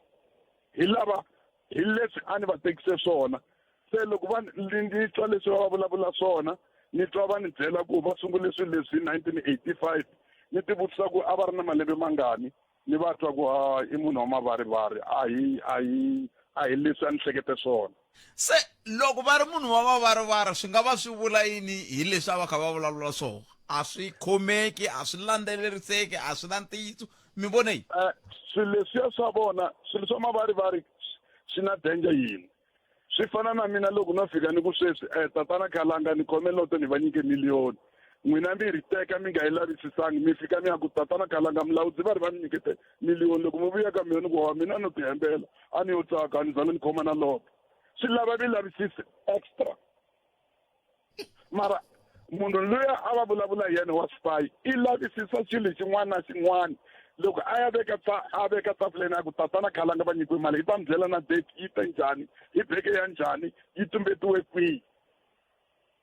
hi lava hi leswi a ni va tekise swona se loko va ni twa leswi va vulavula swona ni twa va ni byela ku va sungule swilo leswi hi 1985 ni ti vutisa ku a va ri na malembe mangani ni va twa ku ha i munhu wa mavarivari a hi a hi a hi leswi a ni hlekete swona se loko va ri munhu wa mavarivari swi nga va swi vula yini hi leswi a va kha va vulavula swona a swi khomeki a swi landzeleriseki a swi na ntiyiso mi vone yi eh, swilo leswiya swa vona swilo swa mavarivari swi na danger yini swi fana na mina loko no fika ni ku sweswi um tatana khalanga ni khome loto ni va nyike miliyoni n'wina mi ri teka mi nga yi lavisisangi mi fika mi ya ku tatana khalanga mulawudzi va ri va mi nyikete miliyoni loko mi vuya ka mina ni ku wa mina no tihembela a ni yo tsaka a ni zange ni khoma na loto swi lava mi lavisisi extra mara munhu luya a va vulavula hi yena wa spy i lavisisa xilo xin'wana na xin'wana loko a ya veka a veka tafuleni a ku tatana khalanga va nyikiwe mali yi ta mi byela na date yi te njhani yi beke ya njhani yi tumbetiwe kwihi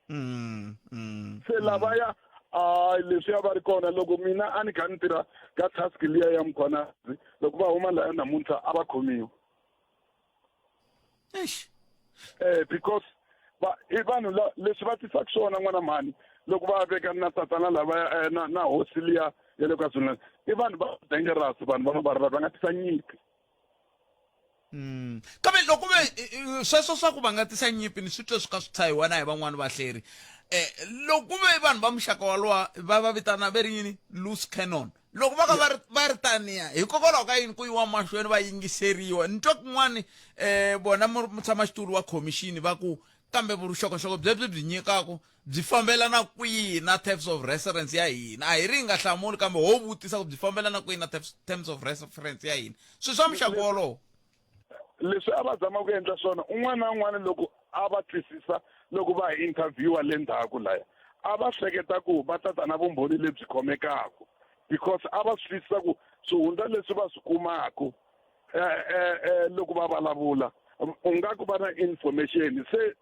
mm, mm, se lavaya a leswiya va ri kona loko mina a ni kha ni tirha ka task liya ya mkhwanazi loko va huma laya namuntlha a va khomiwa Eish. Eh because va i vanhu la leswi va tisaka swona n'wana mhani loko va veka na tatana lava eh, na, na hosi liya ya le KwaZulu-Natal i vanhu va dangerous vanhu va mabarabara va nga tisa nyimpi Mm. kambe loko ve sweswo swa ku va nga tisa nyimpi ni swi twe swi kha swi tshahiwa na hi van'wani vahleri um loko ku ve vanhu va muxaka walowa va va vitana ve ri yini loose cannon loko va ka va ri va ri taniya hikokwalaho ka yini ku yiwa mahlweni va yingiseriwa ni twa kun'wani um vona mutshamaxitulu wa khomixini va ku kambe vuxokoxoko byebyi byi nyikaku byi fambelana kwihi na terms of reference ya hina a hi ri hi nga hlamuli kambe ho vutisa ku byi fambelana kwihi na terms of reference ya hina swilo swa muxaka wolowo leswi a va zama ku endla swona un'wana na un'wana loko a va twisisa loko va hi interviewa le ndzhaku laya a va hleketa ku va ta ta na vumbhoni lebyi khomekaka because a va swi twisisa ku swihundla leswi va swi kumaka eh, eh, eh, loko va vulavula u nga ku va na information se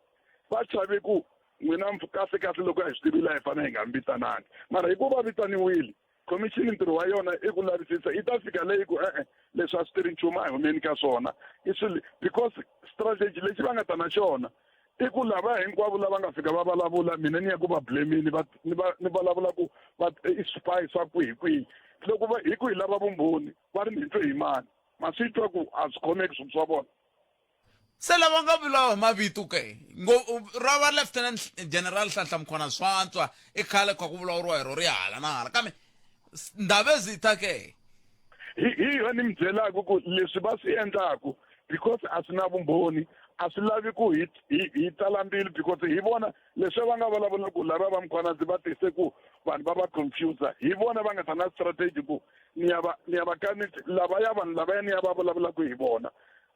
va chave ku n'wina kahle kahle loko a hi swi tivile a hi fanele hi nga mi vitanangi mara hi ku va vitaniwile khomixini ntirho wa yona i ku lavisisa yi ta fika leyi ku e-e leswi a swi tirhi nchumu a hi humeni ka swona i swilo because strategy lexi va nga ta na xona i ku lava hinkwavo lava nga fika va vulavula mina ni ya ku va blamini va ni va ni vulavula ku va i spy swa kwihi kwihi loko va hi ku hi lava vumbhoni va ri mi twe hi mani ma swi twa ku a swi khomeki swilo swa vona se lava nga vulawa hi mavito ke ngo ra va lieutenant general Nhlanhla Mkhwana swantswa i khale kha ku vulavuriwa hi ro ri hala na hala kambe Ndabezitha ke hi hi yona ni mi byelaka ku leswi va swi endlaku because a swi na vumbhoni a swi lavi ku hi hi hi tsala mbilu because hi vona leswi va nga vulavula ku lava va Mkhwanazi va tise ku vanhu va va confuse hi vona va nga ta na strategy ku ni ya va ni ya va ka ni lavaya vanhu lavaya ni ya va vulavulaka hi vona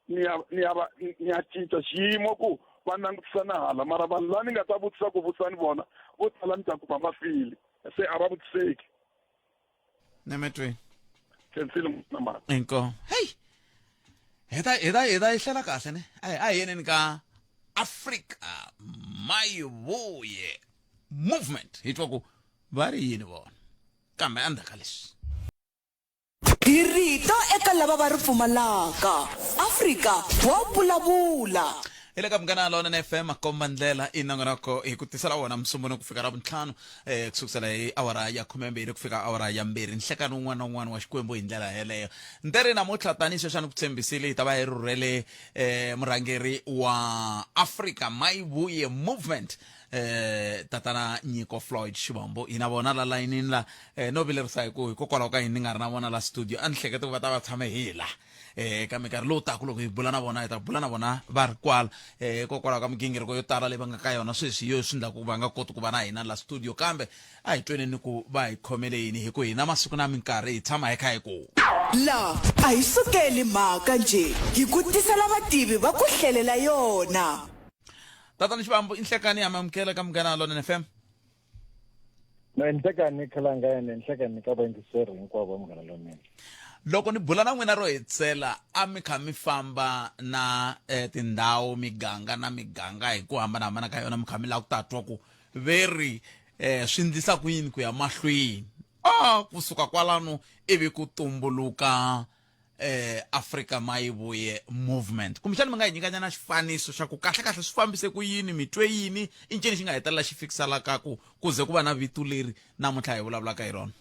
ni ya ni ya va ni ya cinca xiyimo ku va langutisa na hala mara vanhu lava ni nga ta vutisa ku vutisani vona vo tala ni ta kuma va file se a va vutiseki nemetweni khensile n'wana mhani inkomu hey hi ta hi ta hi ta yi hlela kahle ne a hi a hi yeneni ka Africa Mayivuye movement hi twa ku va ri yini vona kambe endzhaku ka leswi Hi rito eka lava va ri pfumalaka. Afrika wa vulavula. Hi le ka Munghana Lonene FM makomba ndlela i nongonoko hi ku tisela wona musumbunuko ku fika Ravuntlhanu eh ku sukusela hi awara ya 12 ku fika awara ya 2 nhlekani wun'wana na wun'wana wa Xikwembu hi ndlela yeleyo. Ntere namuntlha tanihi sweswi a ni ku tshembisile hi ta va hi rhurhele eh murhangeri wa Africa Mayivuye Movement eh tatana Nyiko Floyd Shivambu hi na vona la layinini la eh no vilerisa hi ku hikokwalaho ka yini ni nga ri na vona la studio a ni hleketa ku va ta va tshame hi la eh ka minkarhi lowu taka loko hi bula na vona hi ta bula na vona va ri kwala eh hikokwalaho ka migingiriko yo tala leyi va nga ka yona sweswi hi yo swi endlaku va nga koti ku va na hina la studio kambe a hi tweneni ku va hi khomele yini hi ku hina masiku na minkarhi hi tshama hi kha hi ku La a hi sukeli mhaka njhe, hi ku tisela vativi va ku hlelela yona. Tatana Xivambu i nhlekani ya mi amukela ka Munghana Lonene FM. No, nhlekani khalanga ene nhlekani ka vayingiseri hinkwavo va Munghana Lonene. Loko ni bula na n'wina ro hetisela a mi kha mi famba na eh, tindhawu miganga na miganga hi ku hambanahambana ka yona mi kha mi lava ku ta twa ku ve ri eh, swi ndlisa ku yini ku ya mahlweni a kusuka kwalano ivi ku tumbuluka eh Afrika Mayivuye movement kumbexana mi nga hi nyikanyana xifaniso xa ku kahle kahle swi fambise ku yini mi twe yini i ncini xi nga hetelela xi fikisa la ka ku ku ze ku va na vito leri namuntlha hi vulavulaka hi rona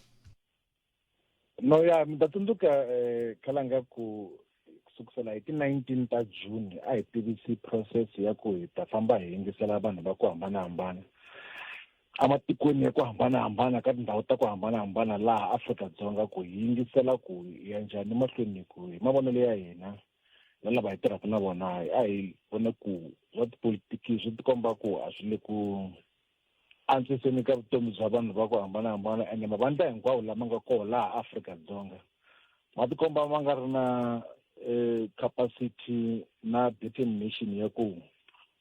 no ya mi ta tsundzuka um khalanga ku kusukisela hi ti-19 ta June a hi tivisi process ya ku hi ta famba hi yingisela vanhu va ku hambanahambana ematikweni ya ku hambanahambana ka tindhawu ta ku hambanahambana laha Afrika-Dzonga ku hi yingisela ku hi ya njhani mahlweni ku hi mavonelo ya hina na lava hi tirhaka na vona a hi vona ku swa tipolitiki swi tikomba ku a swi le ku antswiseni ka vutomi bya vanhu va ku hambanahambana ene mavandla hinkwawo lama nga kona laha Afrika-Dzonga ma tikomba ma nga ri na eh, capacity na determination ya ku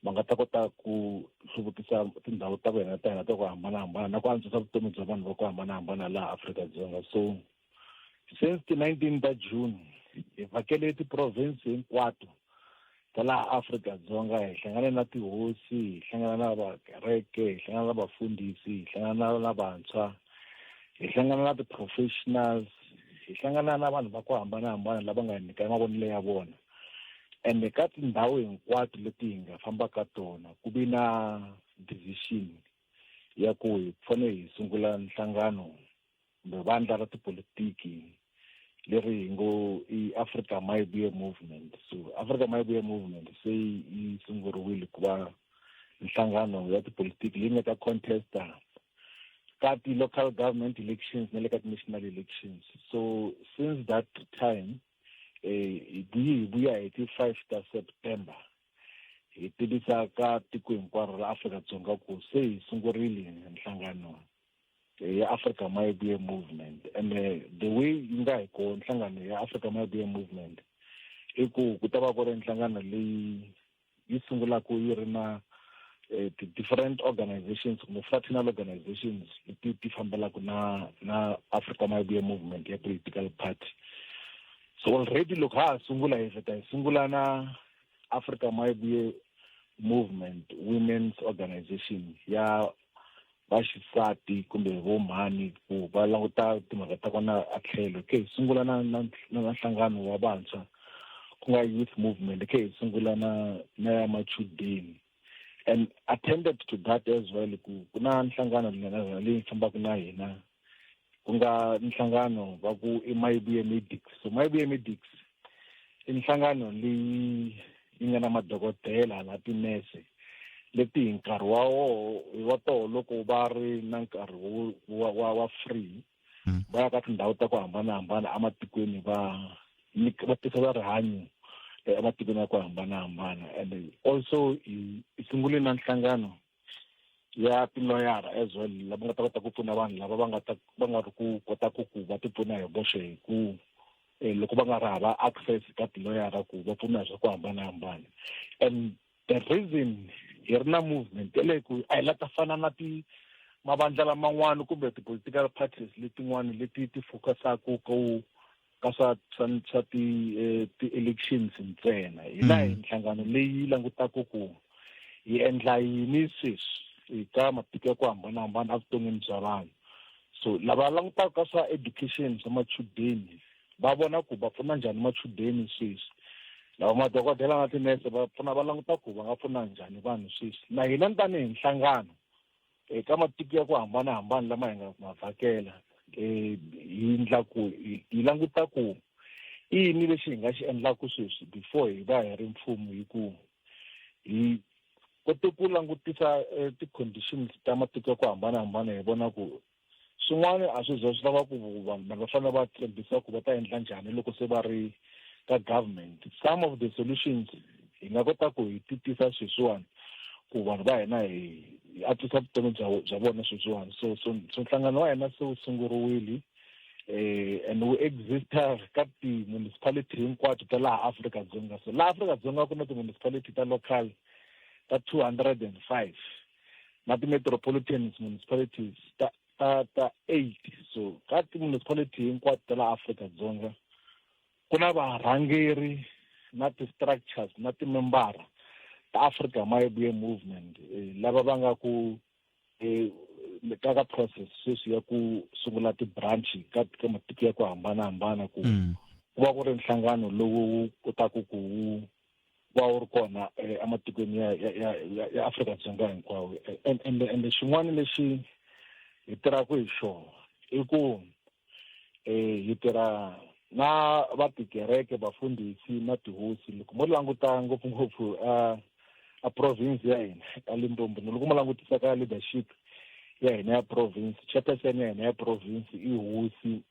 va nga ta kota ku hluvukisa tindhawu ta hina ta hina ta ku hambanahambana na ku antswisa vutomi bya vanhu va ku hambanahambana laha Afrika-Dzonga so since ti-19 ta June hi vhakele ti-province hinkwato ta laha Afrika-Dzonga hi hlangane na tihosi hi hlangana na vakereke hi hlangana na vafundhisi hi hlangana na vantshwa hi hlangana na ti-professionals hi hlangana na vanhu va ku hambanahambana lava nga nyika mavonelo ya vona ende ka tindhawu hinkwato leti hi nga famba ka tona ku vi na decision ya ku hi fanele hi sungula nhlangano kumbe vandla ra tipolitiki leri hi ngo i Africa Mayibuye Movement so Africa Mayibuye Movement se yi sunguriwile ku va nhlangano ya tipolitiki leyi nga ta contesta ka ti-local government elections na le ka ti-national elections so since that time eh hi vuye hi vuya hi ti-5 ta September hi tivisa ka tiko hinkwaro ra Afrika-Dzonga ku se hi sungurile nhlangano ya Africa Mayibuye Movement and the way yi nga hi kona nhlangano ya Africa Mayibuye Movement i ku ku ta va ku ri nhlangano leyi yi sungulaka yi ri na eh, ti-different organizations kumbe fraternal organizations leti ti fambelaka na na Africa Mayibuye Movement ya political party so already loko ha ha sungula hi vheta hi sungula na Africa Mayibuye Movement Women's Organization ya vaxisati kumbe vomhani ku va languta timhaka ta kona a tlhelo khe hi sungula na na na nhlangano wa vantshwa ku nga youth movement khe hi sungula na na ya machudeni and attended to that as well ku ku na nhlangano leyi fambaka na hina ku nga nhlangano va ku i Mayibuye Medics so Mayibuye Medics i nhlangano leyi yi nga na madokodela na tinese leti hi nkarhi wa woho wa toho loko va ri na nkarhi wa wa wa free va ya ka tindhawu ta ku hambanahambana ematikweni va va tisa va rihanyo ematikweni ya ku hambanahambana and also hi sungule na nhlangano ya tiloyara as well lava nga ta kota ku pfuna vanhu lava va nga ta va nga ri ku kota ku ku va ti pfuna hi voxe hi ku eh, loko va nga ri hava access ka tiloyara ku va pfuna hi swa ku hambanahambana and the reason hi ri na movement yaleyo ku a hi la ta fana na ti mavandla laman'wana kumbe ti-political parties letin'wana leti ti focusaku ku ka swa swa swa ti eh, ti-elections ntsena hina hi nhlangano leyi langutaka ku hi endla yini sweswi eka matiko ya ku hambanahambana evuton'wini bya vanhu so lava langutaka ka swa education swa machudeni va vona ku va pfuna njhani machudeni sweswi Lava madokodela na tinese va pfuna va languta ku va nga pfuna njhani vanhu sweswi. Na hina tanihi nhlangano eka matiko ya ku hambanahambana lama hi nga ma vhakela hi endla ku hi languta ku i yini lexi hi nga xi endlaku sweswi before hi va hi ri mfumo hi ku hi kote ku langutisa ti-conditions ta matiko ya ku hambanahambana hi vona ku swin'wana a swi za swi lava ku vanhu va fanele va tshembisa ku va ta endla njhani loko se va ri ka government. Some of the solutions hi nga kota ku hi ti tisa sweswiwani ku vanhu va hina hi antswisa vutomi bya vona sweswiwani. So nhlangano wa hina se wu sunguriwile and wu exista ka ti-municipality hinkwato ta laha Afrika-Dzonga. So laha Afrika-Dzonga ku na ti-municipality ta local ta 205 na ti-metropolitan municipalities ta 8. So ka ti-municipality hinkwato ta laha Afrika-Dzonga ku na varhangeri na ti-structures na timembara ta Africa Mayibuye Movement lava va nga ku ka process sweswi ya ku sungula ti-branch ka matiko ya ku hambanahambana ku ku va ku ri nhlangano lowu wu kotaka ku wu va wu ri kona ematikweni ya Afrika-Dzonga hinkwawo. Ende xin'wana lexi hi tirhaka hi xona i ku hi tirha na va tikereke, vafundhisi na tihosi. Loko mo languta ngopfungopfu a province ya hina ya Limpopo, loko mo langutisa ka leadership ya hina ya province, chairperson ya hina ya province i hosi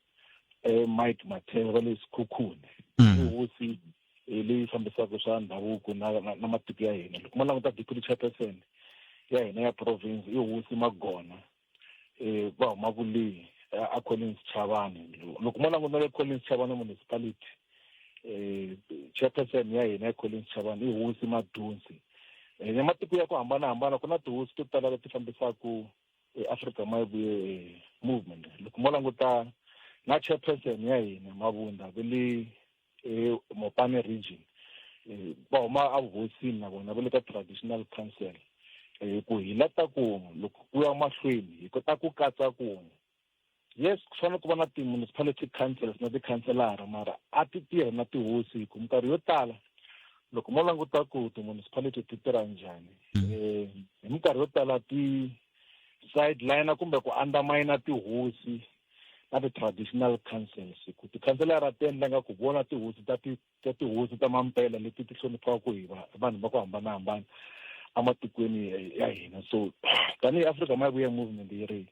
Mike Mathebe va le Sekhukhune, i hosi leyi fambisaka swa ndhavuko na matiko ya hina. Loko mo languta deputy chairperson ya hina ya province i hosi Magona, va huma kule a Collins Chabane. Loko mo languta le Collins Chabane municipality, chairperson ya hina ya Collins Chabane i hosi Madunsi. Na matiko ya ku hambanahambana ku na tihosi to tala leti fambisaka Africa Mayibuye Movement. Loko mo languta na chairperson ya hina Mabunda va le Mopani region, va huma evuhosini na vona va le ka traditional council. Ku hi lata ku loko ku ya mahlweni hi kota ku katsa ku yes, ku fanele ku va na ti-municipality councils na ti-councillara, mara a ti tirhi na tihosi hi ku minkarhi yo tala loko mo languta ku ti-municipality ti tirha njhani, hi minkarhi yo tala ti sideline kumbe ku undermine tihosi na ti-traditional councils, ku ti-councillara ti endla nga ku vona tihosi ta ti ta tihosi ta mampela leti ti hloniphiwaka hi vanhu va ku hambanahambana ematikweni ya hina. So tanihi Africa Mayibuye Movement yi ri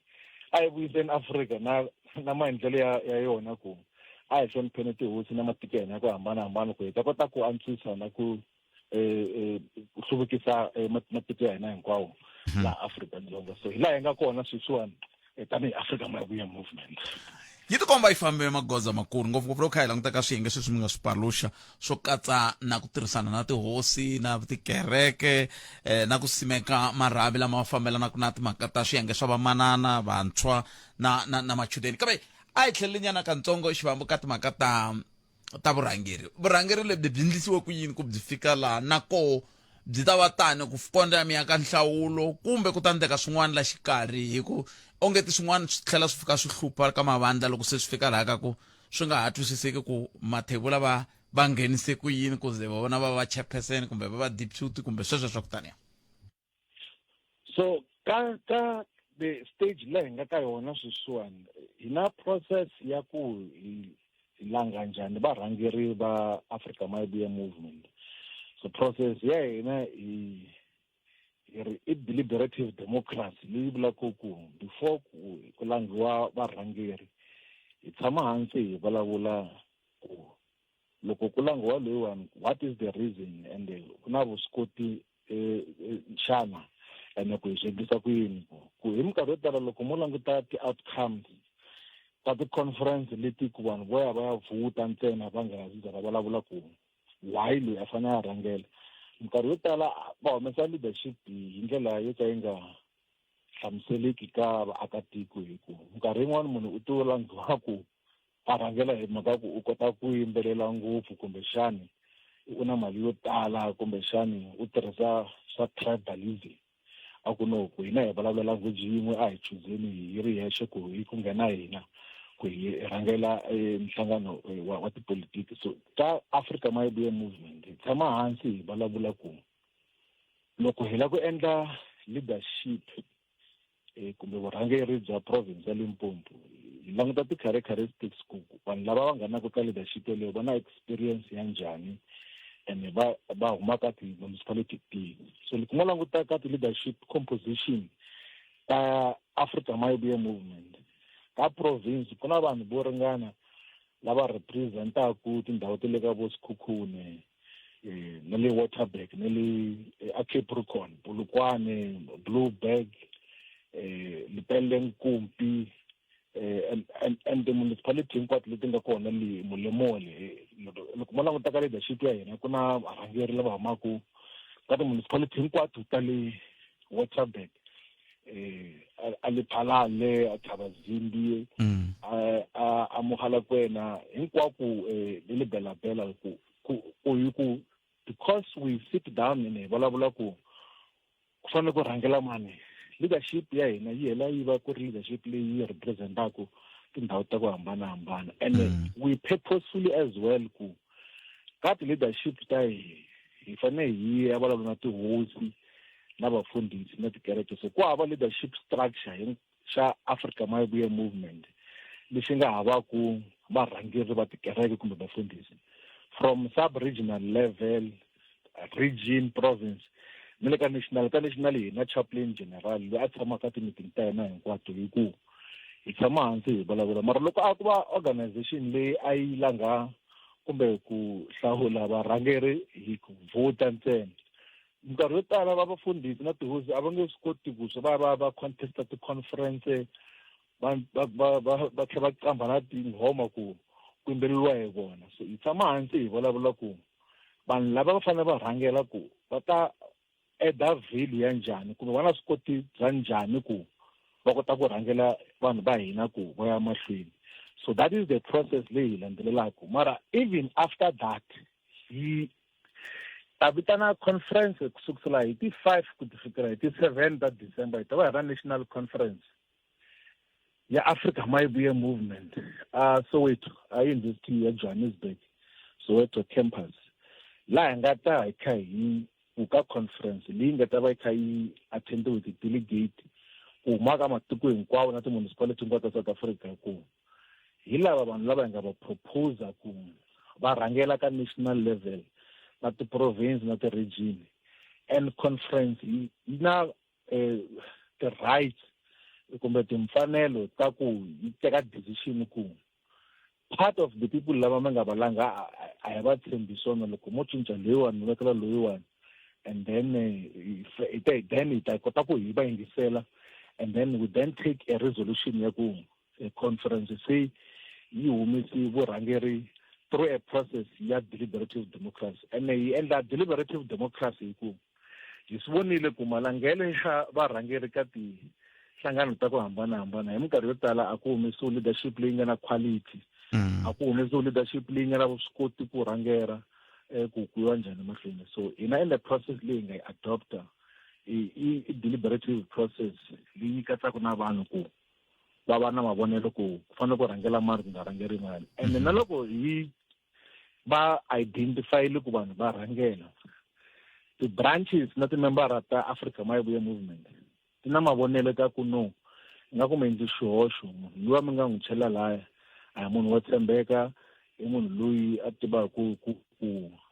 a hi vuyiseni Africa na maendlelo ya yona, ku a hi hlonipheni tihosi na matiko ya hina ya ku hambanahambana ku hi ta kota ku antswisa na ku hluvukisa matiko ya hina hinkwawo laha Afrika-Dzonga. So hi laha hi nga kona sweswiwani tanihi Africa Mayibuye Movement. Yi tikomba yi fambe magoza makulu ngopfungopfu loko kha hi languta ka swiyenge sweswi mi nga swi paluxa swo katsa na ku tirhisana na tihosi na tikereke, na ku simeka marhavi lama ma fambelanaka na timhaka ta swiyenge swa vamanana, vantshwa na machudeni. Kambe a hi tlhelelenyana katsongo xivambu ka timhaka ta vurhangeri. Vurhangeri lebyi byi ndlisiwe ku yini ku byi fika laha, na koho byi ta va tani ku kondza mi ya ka nhlawulo kumbe ku ta endleka swin'wana la xikarhi? Hi ku ongeti swin'wana swi tlhela swi fika swi hlupha ka mavandla loko se swi fika laha ka ku swi nga ha twisiseki ku Mathebula va nghenise ku yini ku ze va vona va va chairperson kumbe va va deputy kumbe sweswo swa ku taniya. So ka the stage leyi hi nga ka yona sweswiwani, hi na process ya ku hi langa njhani varhangeri va Africa Mayibuye Movement. So process ya hina hi ri i deliberative democracy, leyi vulaka ku before ku langiwa varhangeri hi tshama hansi hi vulavula ku loko ku langiwa loyiwani, what is the reason and ku na vuswikoti xana, ene ku hi swi endlisa ku yini. Ku hi minkarhi yo tala loko mo languta ti-outcomes ta ti-conference leti ku vanhu vo ya va ya vhota ntsena va nga zi va vulavula ku why loyi a fanele a rhangela, minkarhi yo tala va humesa leadership hi ndlela yo ka yi nga hlamuseleki ka vaakatiko, hi ku minkarhi yin'wani munhu u to langiwa ku a rhangela hi mhaka ku u kota ku yimbelela ngopfu, kumbexani u na mali yo tala, kumbexani u tirhisa swa tribalism, a ku no ku hina hi vulavula language yin'we, a hi chuzeni hi ri hexe ku hi ku nghena hina ku hi rhangela nhlangano wa tipolitiki. So ka Africa Mayibuye Movement tshama hansi hi vulavula ku loko hi lava ku endla leadership kumbe vurhangeri bya province ya Limpopo, hi languta ti-characteristics ku vanhu lava va nghenaka ka leadership yeleyo va na experience ya njhani and va huma ka ti-municipality tihi. So loko mo languta ka ti-leadership composition ta Africa Mayibuye Movement ka province, ku na vanhu vo ringana lava representaku tindhawu ta le ka vo Sekhukhune, na le Waterberg, na le a Capricorn, Polokwane, Blouberg, Lepelle Nkumpi, and the municipality hinkwato leti nga kona le Molemole. Loko mo languta ka leadership ya hina, ku na varhangeri lava humaku ka ti-municipality hinkwato ta le Waterberg, a Lephalale, a Thabazimbi, a Mogalakwena, hinkwako, le le Bela-Bela, ku hi ku because we sit down and hi vulavula ku fanele ku rhangela mani, leadership ya hina yi hela yi va ku ri leadership leyi yi representaku tindhawu ta ku hambanahambana. And we purposefully as well ku ka ti-leadership ta hi fanele hi ya vulavula na tihosi na vafundhisi na tikereke. So ku hava leadership structure xa Africa Mayibuye Movement lexi nga havaku varhangeri va tikereke kumbe vafundhisi from sub-regional level, region, province na le ka national. Ka national hi na chaplain general loyi a tshamaka ti-meeting ta hina hinkwato, hi ku hi tshama hansi hi vulavula. Mara loko a ku va organization leyi a yi langha kumbe ku hlawula varhangeri hi ku vhota ntsena, minkarhi yo tala va vafundhisi na tihosi a va nge swi koti ku swi va contesta ti-conference, va tlhela va qambha na tinghoma ku yimbeleriwa hi vona. So hi tshama hansi hi vulavula ku vanhu lava va fanele va rhangela ku va ta adda value ya njhani kumbe va na swi bya njhani ku va kota ku rhangela vanhu va hina ku va ya mahlweni. So that is the process leyi hi landzelelaka. Mara even after that, hi ta vitana conference ku sukisela hi ti-5 ku ti fikela hi ti-7 ta December. Hi ta va hi ra national conference ya Africa Mayibuye Movement a Soweto, a University ya Johannesburg, Soweto campus, laha hi nga ta hi kha hi ku ka conference leyi nga ta va yi kha yi attendiwe ti-delegate ku huma ka matiko hinkwawo na ti-municipality hinkwato ta South Africa, ku hi lava vanhu lava hi nga va proposa ku va rhangela ka national level na ti-province na ti-region. And conference yi na ti-rights kumbe timfanelo ta ku yi teka decision ku part of the people lava mi nga va langa a hi va tshembi swona, loko mo cinca loyiwani mi vekela loyiwani, and then then hi ta kota ku hi va yingisela, and then we then take a resolution ya ku a conference se yi humesi vurhangeri through a process ya deliberative democracy. And hi endla deliberative democracy hi ku hi swi vonile ku malangelo ya varhangeri ka tinhlangano ta ku hambanahambana hi minkarhi yo tala a ku humesiwi leadership leyi nga na quality, a ku humesiwi leadership leyi nga na vuswikoti ku rhangera ku yiwa njhani mahlweni. So hina in the process leyi hi nga yi adopta i deliberative process leyi katsaka na vanhu ku va va na mavonelo ku ku fanele ku rhangela mani, ku nga rhangeri mani. And na loko hi va identifyile ku vanhu va rhangela, ti-branches na timembara ta Africa Mayibuye Movement ti na mavonelo ka ku no ingaku mi endli xihoxo, munhu luwa mi nga n'wi chela laya a hi munhu wo tshembeka, i munhu loyi a tivaka ku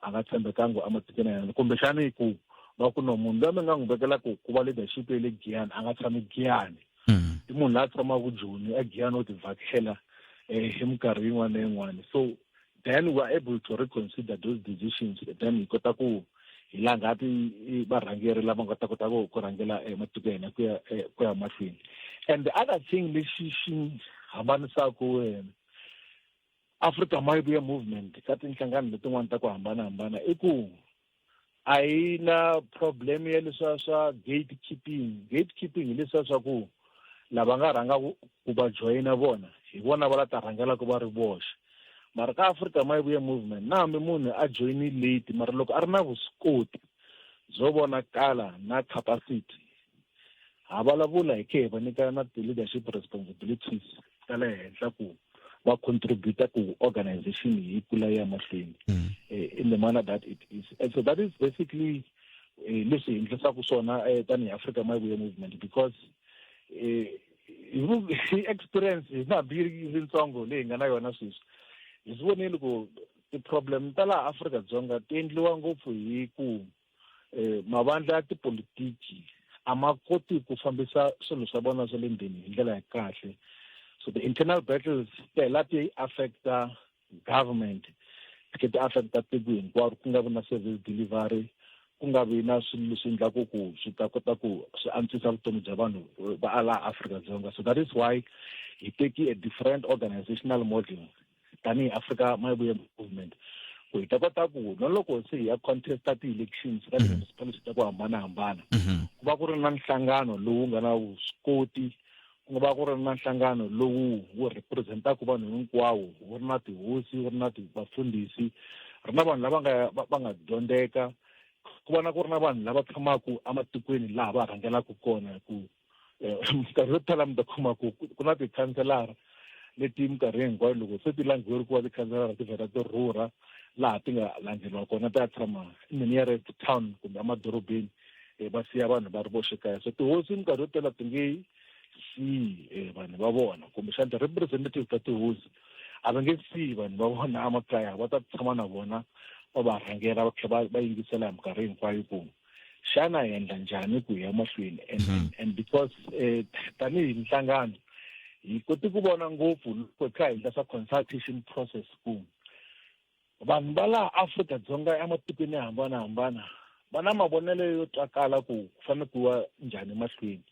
a nga tshembekanga ematikweni ya yena, kumbexani ku va ku no munhu loyi mi nga n'wi vekela ku va leadership ya le Giyani a nga tshami Giyani, i munhu loyi a tshamaka Joni, a Giyani wo ti vhakela hi minkarhi yin'wana na yin'wana. So then we are able to reconsider those decisions, then hi kota ku hi langha ti varhangeri lava nga ta kota ku rhangela matiko ya hina ku ya mahlweni. And the other thing lexi xi hambanisaka Africa Mayibuye Movement ka tinhlangano letin'wana ta ku hambanahambana i ku a yi na problem ya leswiya swa gate keeping. Gate keeping hi leswiya swa ku lava nga rhanga ku va joyina vona hi vona va la ta rhangelaka va ri voxe. Mara ka Africa Mayibuye Movement, na hambi munhu a joyini late, mara loko a ri na vuswikoti byo vonakala na capacity, ha vulavula hi khe hi va nyika na ti-leadership responsibilities ta le henhla ku Va contributa ku organization yi kula yi ya mahlweni in the manner that it is. And so that is basically leswi hi endlisaka swona tanihi Africa Mayivuye Movement, because hi experience hi na hambi yi ri ntsongo leyi hi nga na yona sweswi, hi swi vonile ku ti-problem ta laha Afrika-Dzonga ti endliwa ngopfu hi ku mavandla ya tipolitiki a ma koti ku fambisa swilo swa vona swa le ndzeni hi ndlela ya kahle. So the internal battles ti hela ti affecta government, ti ti affecta tiko hinkwaro, ku nga vi na service delivery, ku nga vi na swilo leswi endlaku ku swi ta kota ku swi antswisa vutomi bya vanhu va laha Afrika-Dzonga. So that is why hi teki a different organizational model tanihi Africa Mayivuye Movement, ku hi ta kota ku na loko se hi ya contesta ti-elections ka ti-municipality ta ku hambanahambana, ku va ku ri na nhlangano lowu nga na vuswikoti, ku va ku ri na nhlangano lowu wu representaka vanhu hinkwawo, wu ri na tihosi, wu ri na vafundhisi, ri na vanhu lava nga va nga dyondzeka, ku va na ku ri na vanhu lava tshamaka ematikweni laha va rhangelaka kona. Ku minkarhi yo tala mi ta kuma ku ku na tikhanselara leti minkarhi hinkwayo loko se ti langhiwe ku va tikhanselara, ti vhela ti rhurha laha ti nga langheriwa kona, ti ya tshama in the nearest town kumbe emadorobeni, va siya vanhu va ri voxe kaya. So tihosi minkarhi yo tala ti nge siyi vanhu va vona, kumbexana ti-representative ta tihosi a va nge siyi vanhu va vona emakaya, va ta tshama na vona, va va rhangela, va tlhela va yingisela hi minkarhi hinkwayo ku xana hi endla njhani ku ya mahlweni. And because tanihi nhlangano hi koti ku vona ngopfu loko hi kha hi endla swa consultation process ku vanhu va laha Afrika-Dzonga ematikweni yo hambanahambana va na mavonelo yo twakala ku ku fanele ku wa njhani mahlweni,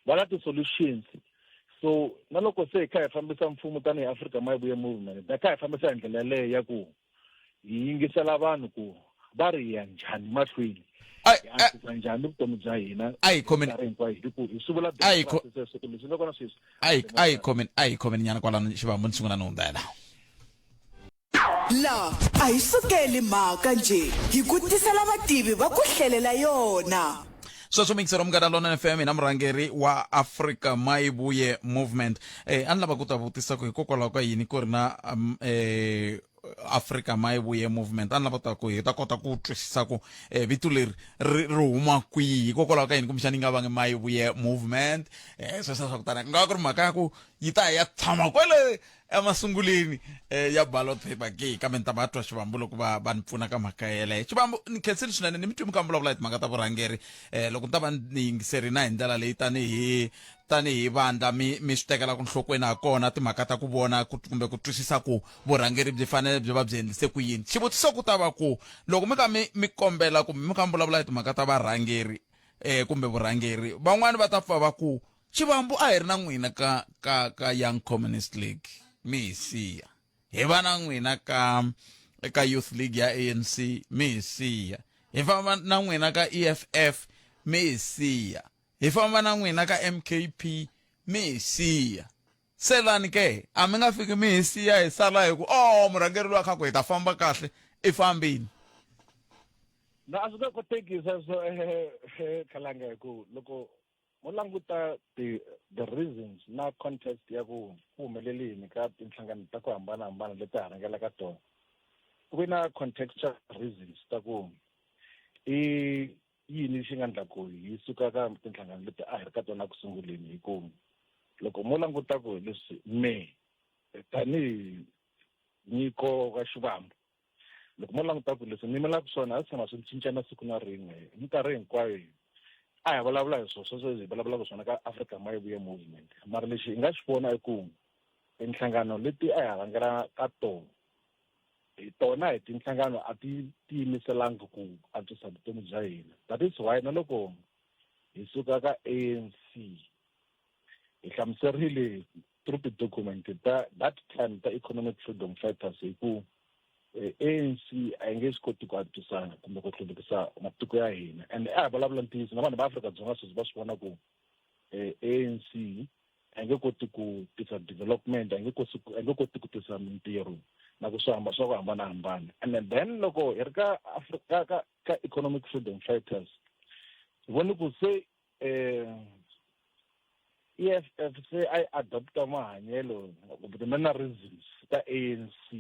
va na ti-solutions. So na loko se hi kha hi fambisa mfumo tanihi Afrika Mayivuye Movement, hi kha hi fambisa hi ndlela yaleyo ya ku hi yingisela vanhu ku va ri hi ya njhani mahlweni, hi antswisa njhani vutomi bya hina. A hi khomeni. Nkarhi hinkwayo hi ku hi swi vula A hi kho- democracy sweswo, ku leswi nga kona sweswi. A hi khomeni nyana kwalano, Xivambu, ni sungula ni hundzela. La a hi sukeli mhaka njhe, hi ku tisela vativi va ku hlelela yona. Sweswo mixero Munghana Lonene FM, hina murhangeri wa Africa Mayivuye Movement. A ni lava ku ta vutisa ku hikokwalaho ka yini ku ri na Africa Mayivuye Movement. A ni lava ta ku hi ta kota ku twisisa ku vito leri ri huma kwihi, hikokwalaho ka yini kumbexana yi nga vangi Mayivuye Movement. Sweswo swa ku tana ku nga va ku ri mhaka ya ku yi ta ya tshama kwale emasunguleni ya ballot paper ke, kambe ni ta va twa Xivambu loko va ni pfuna ka mhaka yeleyo. Xivambu, ni khensile swinene, ni mi twi mi kha mi vulavula hi timhaka ta vurhangeri. Loko ni ta va ni yingiseri na hi ndlela leyi tanihi vandla mi swi tekelaka nhlokweni ha kona timhaka ta ku vona kumbe ku twisisa ku vurhangeri byi fanele byi va byi endlise ku yini. Xivutiso ku ta va ku loko mi kha mi kombela kumbe mi kha mi vulavula hi timhaka ta varhangeri kumbe vurhangeri, van'wani va ta pfa va ku, Xivambu, a hi ri na n'wina ka Young Communist League, mi hi siya. Hi va na n'wina ka Youth League ya ANC, mi hi siya. Hi famba na n'wina ka EFF, mi hi siya. Hi famba na n'wina ka MKP, mi hi siya. Selani ke, a mi nga fiki mi hi siya hi sala hi ku, oh, murhangeri loyi a kha ku hi ta famba kahle, i fambini. Na a swi nga koteki sweswo, Khalanga, hi ku loko mo languta the reasons na context ya ku ku humelele yini ka tinhlangano ta ku hambanahambana leti ha rhangelaka tona, ku ve na contextual reasons ta ku i yini xi nga endla ku hi suka ka tinhlangano leti a hi ri ka tona ku sunguleni. Hi ku loko mo languta ku leswi me tanihi Nyiko wa Xivambu, loko mo languta ku leswi ni yimelaka swona a swi tshama swi cinca na siku na rin'we, hi minkarhi hinkwayo a hi vulavula hi swona sweswo hi vulavulaka swona ka Africa Mayivuye Movement. Mara lexi hi nga xi vona i ku tinhlangano leti a hi rhangela ka tona, hi tona hi tinhlangano a ti tiyimiselangi ku antswisa vutomi bya hina. That is why na loko hi suka ka ANC, hi hlamuserile through ti-document ta that time ta Economic Freedom Fighters hi ku ANC a yi nge swi koti ku antswisa kumbe ku hluvukisa matiko ya hina. And a hi vulavula ntiyiso na vanhu va Afrika-Dzonga sweswi va swi vona ku ANC a yi nge koti ku tisa development, a nge koti ku tisa mintirho na ku swi hamba swa ku hambanahambana. And then loko hi ri ka Afrika ka Economic Freedom Fighters, hi vone ku se EFF se a yi adopta mahanyelo kumbe ti-mannerisms ta ANC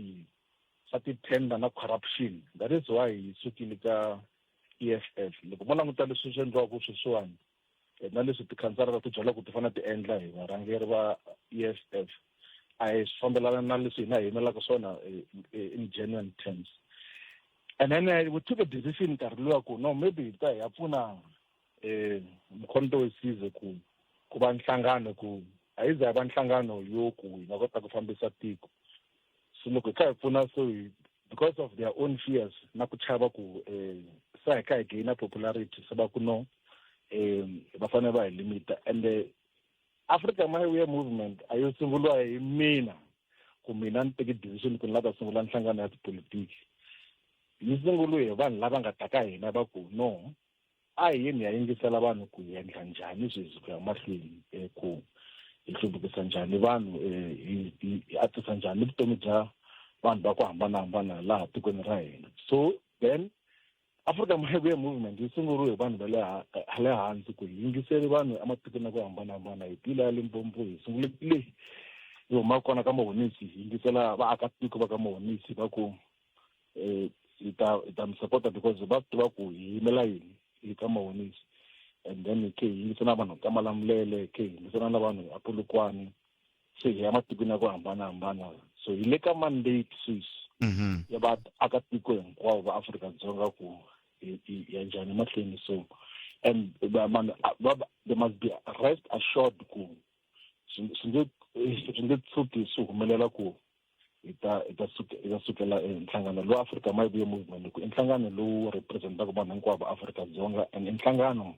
swa ti-tender na corruption. That is why hi sukile ka EFF. Loko mo languta leswi swi endliwaka sweswiwani na leswi tikhansara ti byelaka ti fanele ti endla hi varhangeri va EFF, a hi swi fambelana na leswi hina hi yimelaka swona in genuine terms. And then we took a decision nkarhi luwa ku no, maybe hi ta hi ya pfuna Mkhonto weSizwe ku va nhlangano, ku a yi za hi va nhlangano yo ku hi nga kota ku fambisa tiko. So loko hi kha hi pfuna, so hi, because of their own fears na ku chava ku sa hi kha hi gaina popularity, se va ku no, va fanele va hi limita. And Africa Mayivuye Movement a yo sunguriwa hi mina, ku mina ni teke decision ku ni lava ta sungula nhlangano ya tipolitiki. Yi sunguriwe hi vanhu lava nga ta ka hina va ku no, a hi yeni hi ya yingisela vanhu ku hi endla njhani sweswi ku ya mahlweni, ku hi hluvukisa njhani vanhu, hi antswisa njhani vutomi bya vanhu va ku hambanahambana laha tikweni ra hina. So then Africa Mayivuye Movement yi sunguriwe hi vanhu va le hansi, ku hi yingiseli vanhu ematikweni ya ku hambanahambana. Hi tile ya Limpopo, hi sungule le hi humaka kona ka Mahonisi, hi yingisela vaakatiko va ka Mahonisi, va ku hi ta mi support-a because va swi tiva ku hi yimela yini hi ka Mahonisi. And then hi khe hi yingisela vanhu ka Malamulele, hi khe hi yingisela na vanhu a Polokwane, se hi ya matikweni ya ku hambanahambana. So hi le ka mandate sweswi ya vaakatiko hinkwavo va Afrika-Dzonga ku hi ya njhani mahlweni. So and vanhu they must be rest assured ku swi nge tshuki swi humelela ku hi ta sukela nhlangano lowu Africa Mayivuye Movement, ku i nhlangano lowu representaka vanhu hinkwavo va Afrika-Dzonga, and i nhlangano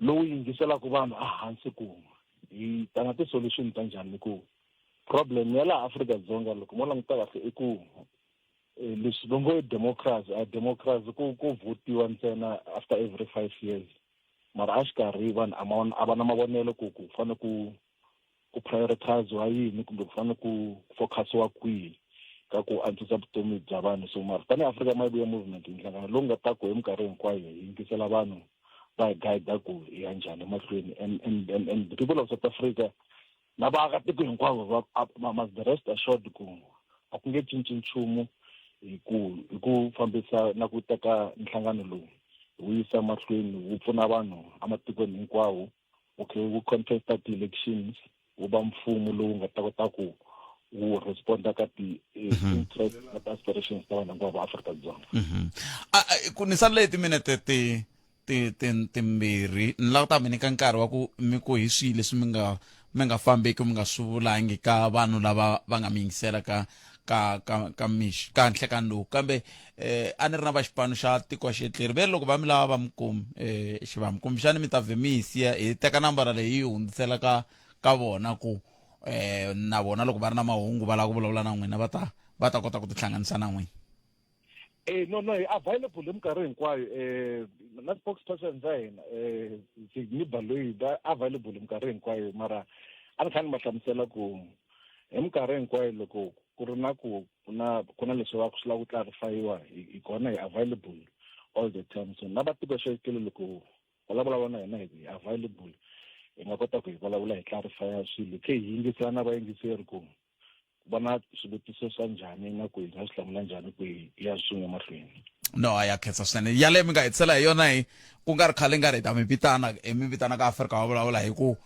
lowu yingiselaka vanhu ehansi ku hi ta na ti-solution ta njhani. Ku problem ya laha Afrika-Dzonga, loko mo languta kahle, i ku leswi va ngo i democracy, a democracy ku votiwa ntsena after every 5 years, mara a xikarhi vanhu a va na mavonelo ku fanele ku prioritize-wa yini kumbe ku fanele ku focus-iwa kwihi ka ku antswisa vutomi bya vanhu. So mara tanihi Afrika Mayivuye Movement, nhlangano lowu nga ta ku hi minkarhi hinkwayo hi yingisela vanhu, va hi guide ku hi ya njhani emahlweni. And the people of South Africa na vaakatiko hinkwavo va must be rest assured ku a ku nge cinci nchumu hi ku fambisa na ku teka nhlangano lowu wu yisa mahlweni, wu pfuna vanhu ematikweni hinkwawo, okay, wu contesta ti-elections, wu va mfumo lowu nga ta kota ku wu responda ka ti-interest na ti-aspirations ta vanhu hinkwavo va Afrika-Dzonga. Ku ni salele timinete ti ti ti timbirhi, ni lava ku ta mi nyika nkarhi wa ku mi ku hi swihi leswi mi nga fambeki mi nga swi vulangi ka vanhu lava va nga mi yingisela ka mixo ka nhlekani lowu. Kambe a ni ri na va xipano xa tiko xetleri, ve loko va mi lava va mi kumi xivamu, kumbexani mi ta vhe mi hi siya hi teka nambara leyi yi hundzisela ka vona, ku na vona loko va ri na mahungu va lava ku vulavula na n'wina, va ta kota ku tihlanganisa na n'wina. No, hi available hi minkarhi hinkwayo. Na spokesperson za hina, Sidney Baloyi, va available hi minkarhi hinkwayo. Mara a ni kha ni va hlamusela ku hi minkarhi hinkwayo loko ku ri na ku na leswi va swi lava ku clarifyiwa, hi kona, hi available all the time. So na vatiko xekele, loko va lava vulavula na hina, hi available, hi nga kota ku hi vulavula, hi clarifya swilo, khe hi yingisela na vayingiseri ku va na swivutiso swa njhani na ku hi nga swi hlamula njhani ku hi ya swin'we mahlweni. No, a ya khensa swinene. Yaleyo mi nga hetisela hi yona, hi ku nga ri khale nga ri hi ta mi vitana, hi mi vitana ka Afrika va vulavula, hi ku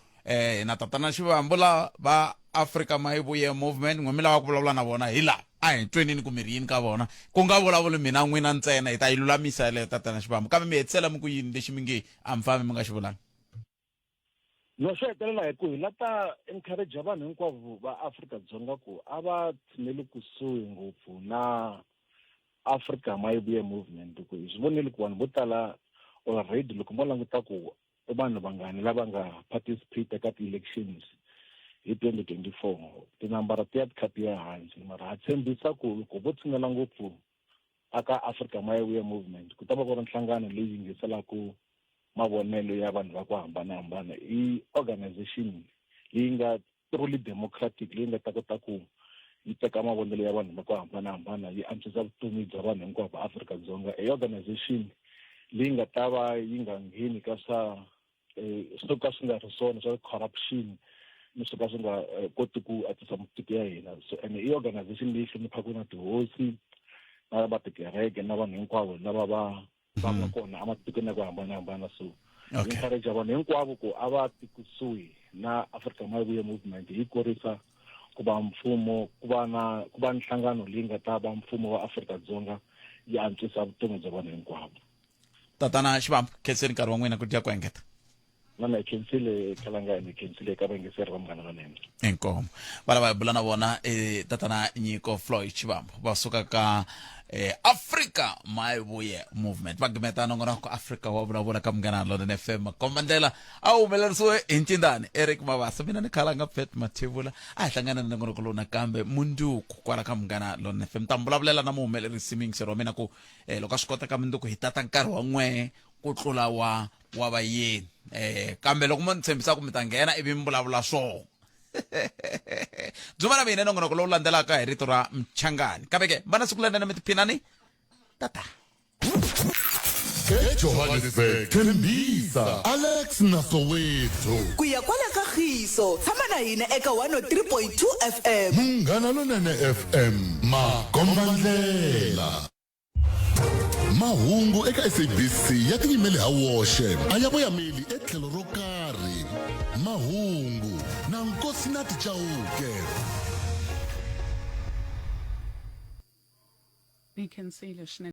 na tatana Xivambu la va Afrika Mayivuye Movement, n'we mi lava ku vulavula na vona, hi laha a hi twenini ku mi ri yini ka vona, ku nga vulavuli mina n'wina ntsena. Hi ta yi lulamisa yaleyo, tatana Xivambu. Kambe mi hetisela mi ku yini lexi mi nge a mi fambi mi nga xi vulanga? No, xo hetelela hi ku hi la ta encourage vanhu hinkwavo va Afrika-Dzonga ku a va tshineli kusuhi ngopfu na Africa Mayivuye Movement, ku hi swi vonile ku vanhu vo tala already, loko mo languta ku i vanhu vangani lava nga participate ka ti-elections hi 2024, tinambara ti ya ti kha ti ya hansi. Mara ha tshembisa ku loko vo tshinela ngopfu aka Africa Mayivuye Movement, ku ta va ku ri nhlangano leyi yingiselaku mavonelo ya vanhu va ku hambanahambana, i organization leyi nga truly democratic, leyi nga ta kota ku yi teka mavonelo ya vanhu va ku hambanahambana, yi antswisa vutomi bya vanhu hinkwavo va Afrika-Dzonga, i organization leyi nga ta va yi nga ngheni ka swa eh, swo ka swi nga ri swona swa corruption ni swo ka swi nga eh, koti ku antswisa matiko ya hina. So ene i organization leyi hloniphaka na tihosi na va tikereke na vanhu hinkwavo lava va va nga kona ematikweni ya ku hambanahambana. So hi encourage vanhu hinkwavo ku a va ti kusuhi na Africa Mayivuye Movement, hi kurisa ku va mfumo, ku va na ku va nhlangano leyi nga ta va mfumo wa Afrika-Dzonga, yi antswisa vutomi bya vanhu hinkwavo. Tatana Xivambu, khenseni nkarhi wa n'wina ku dya ku engeta. Na mina hi khensile, Khalanga, ni khensile eka vayingiseri va Munghana Lonene. Inkomu. Va lava hi bula na vona e tatana Nyiko Floyd Xivambu, va suka ka Africa Mayivuye Movement, va gimeta nongonoko Afrika wa vulavula ka Munghana Lonene FM. Makomba ndlela a wu humelerisiwe hi ncindani Eric Mabasa, mina ni Khalanga Pet Mathebula. A hi hlangana na nongonoko lowu nakambe munduku kwala ka Munghana Lonene FM. Ta mi vulavulela na muhumelerisi muyingiseri wa mina ku loko a swi kota ka munduku hi tata nkarhi wa n'wehe ku tlula wa wa vayeni, kambe loko mo ni tshembisa ku mi ta nghena ivi mi vulavula swona dzuma na mina nongonoko lowu landzelaka hi rito ra Mchangani. Kambe ke va na siku lerinene, mi tiphinani tata. EJohannesburg, Tembisa, Alex na Soweto. Ku ya kwala ka Khiso, tshama na hina eka 103.2 FM. Munghana Lonene FM, makombandlela. Mahungu eka SABC ya tiyimele ha woxe, a ya voyameli etlhelo ro karhi. Mahungu na Nkosinathi Chauke. Ni khensile swinene.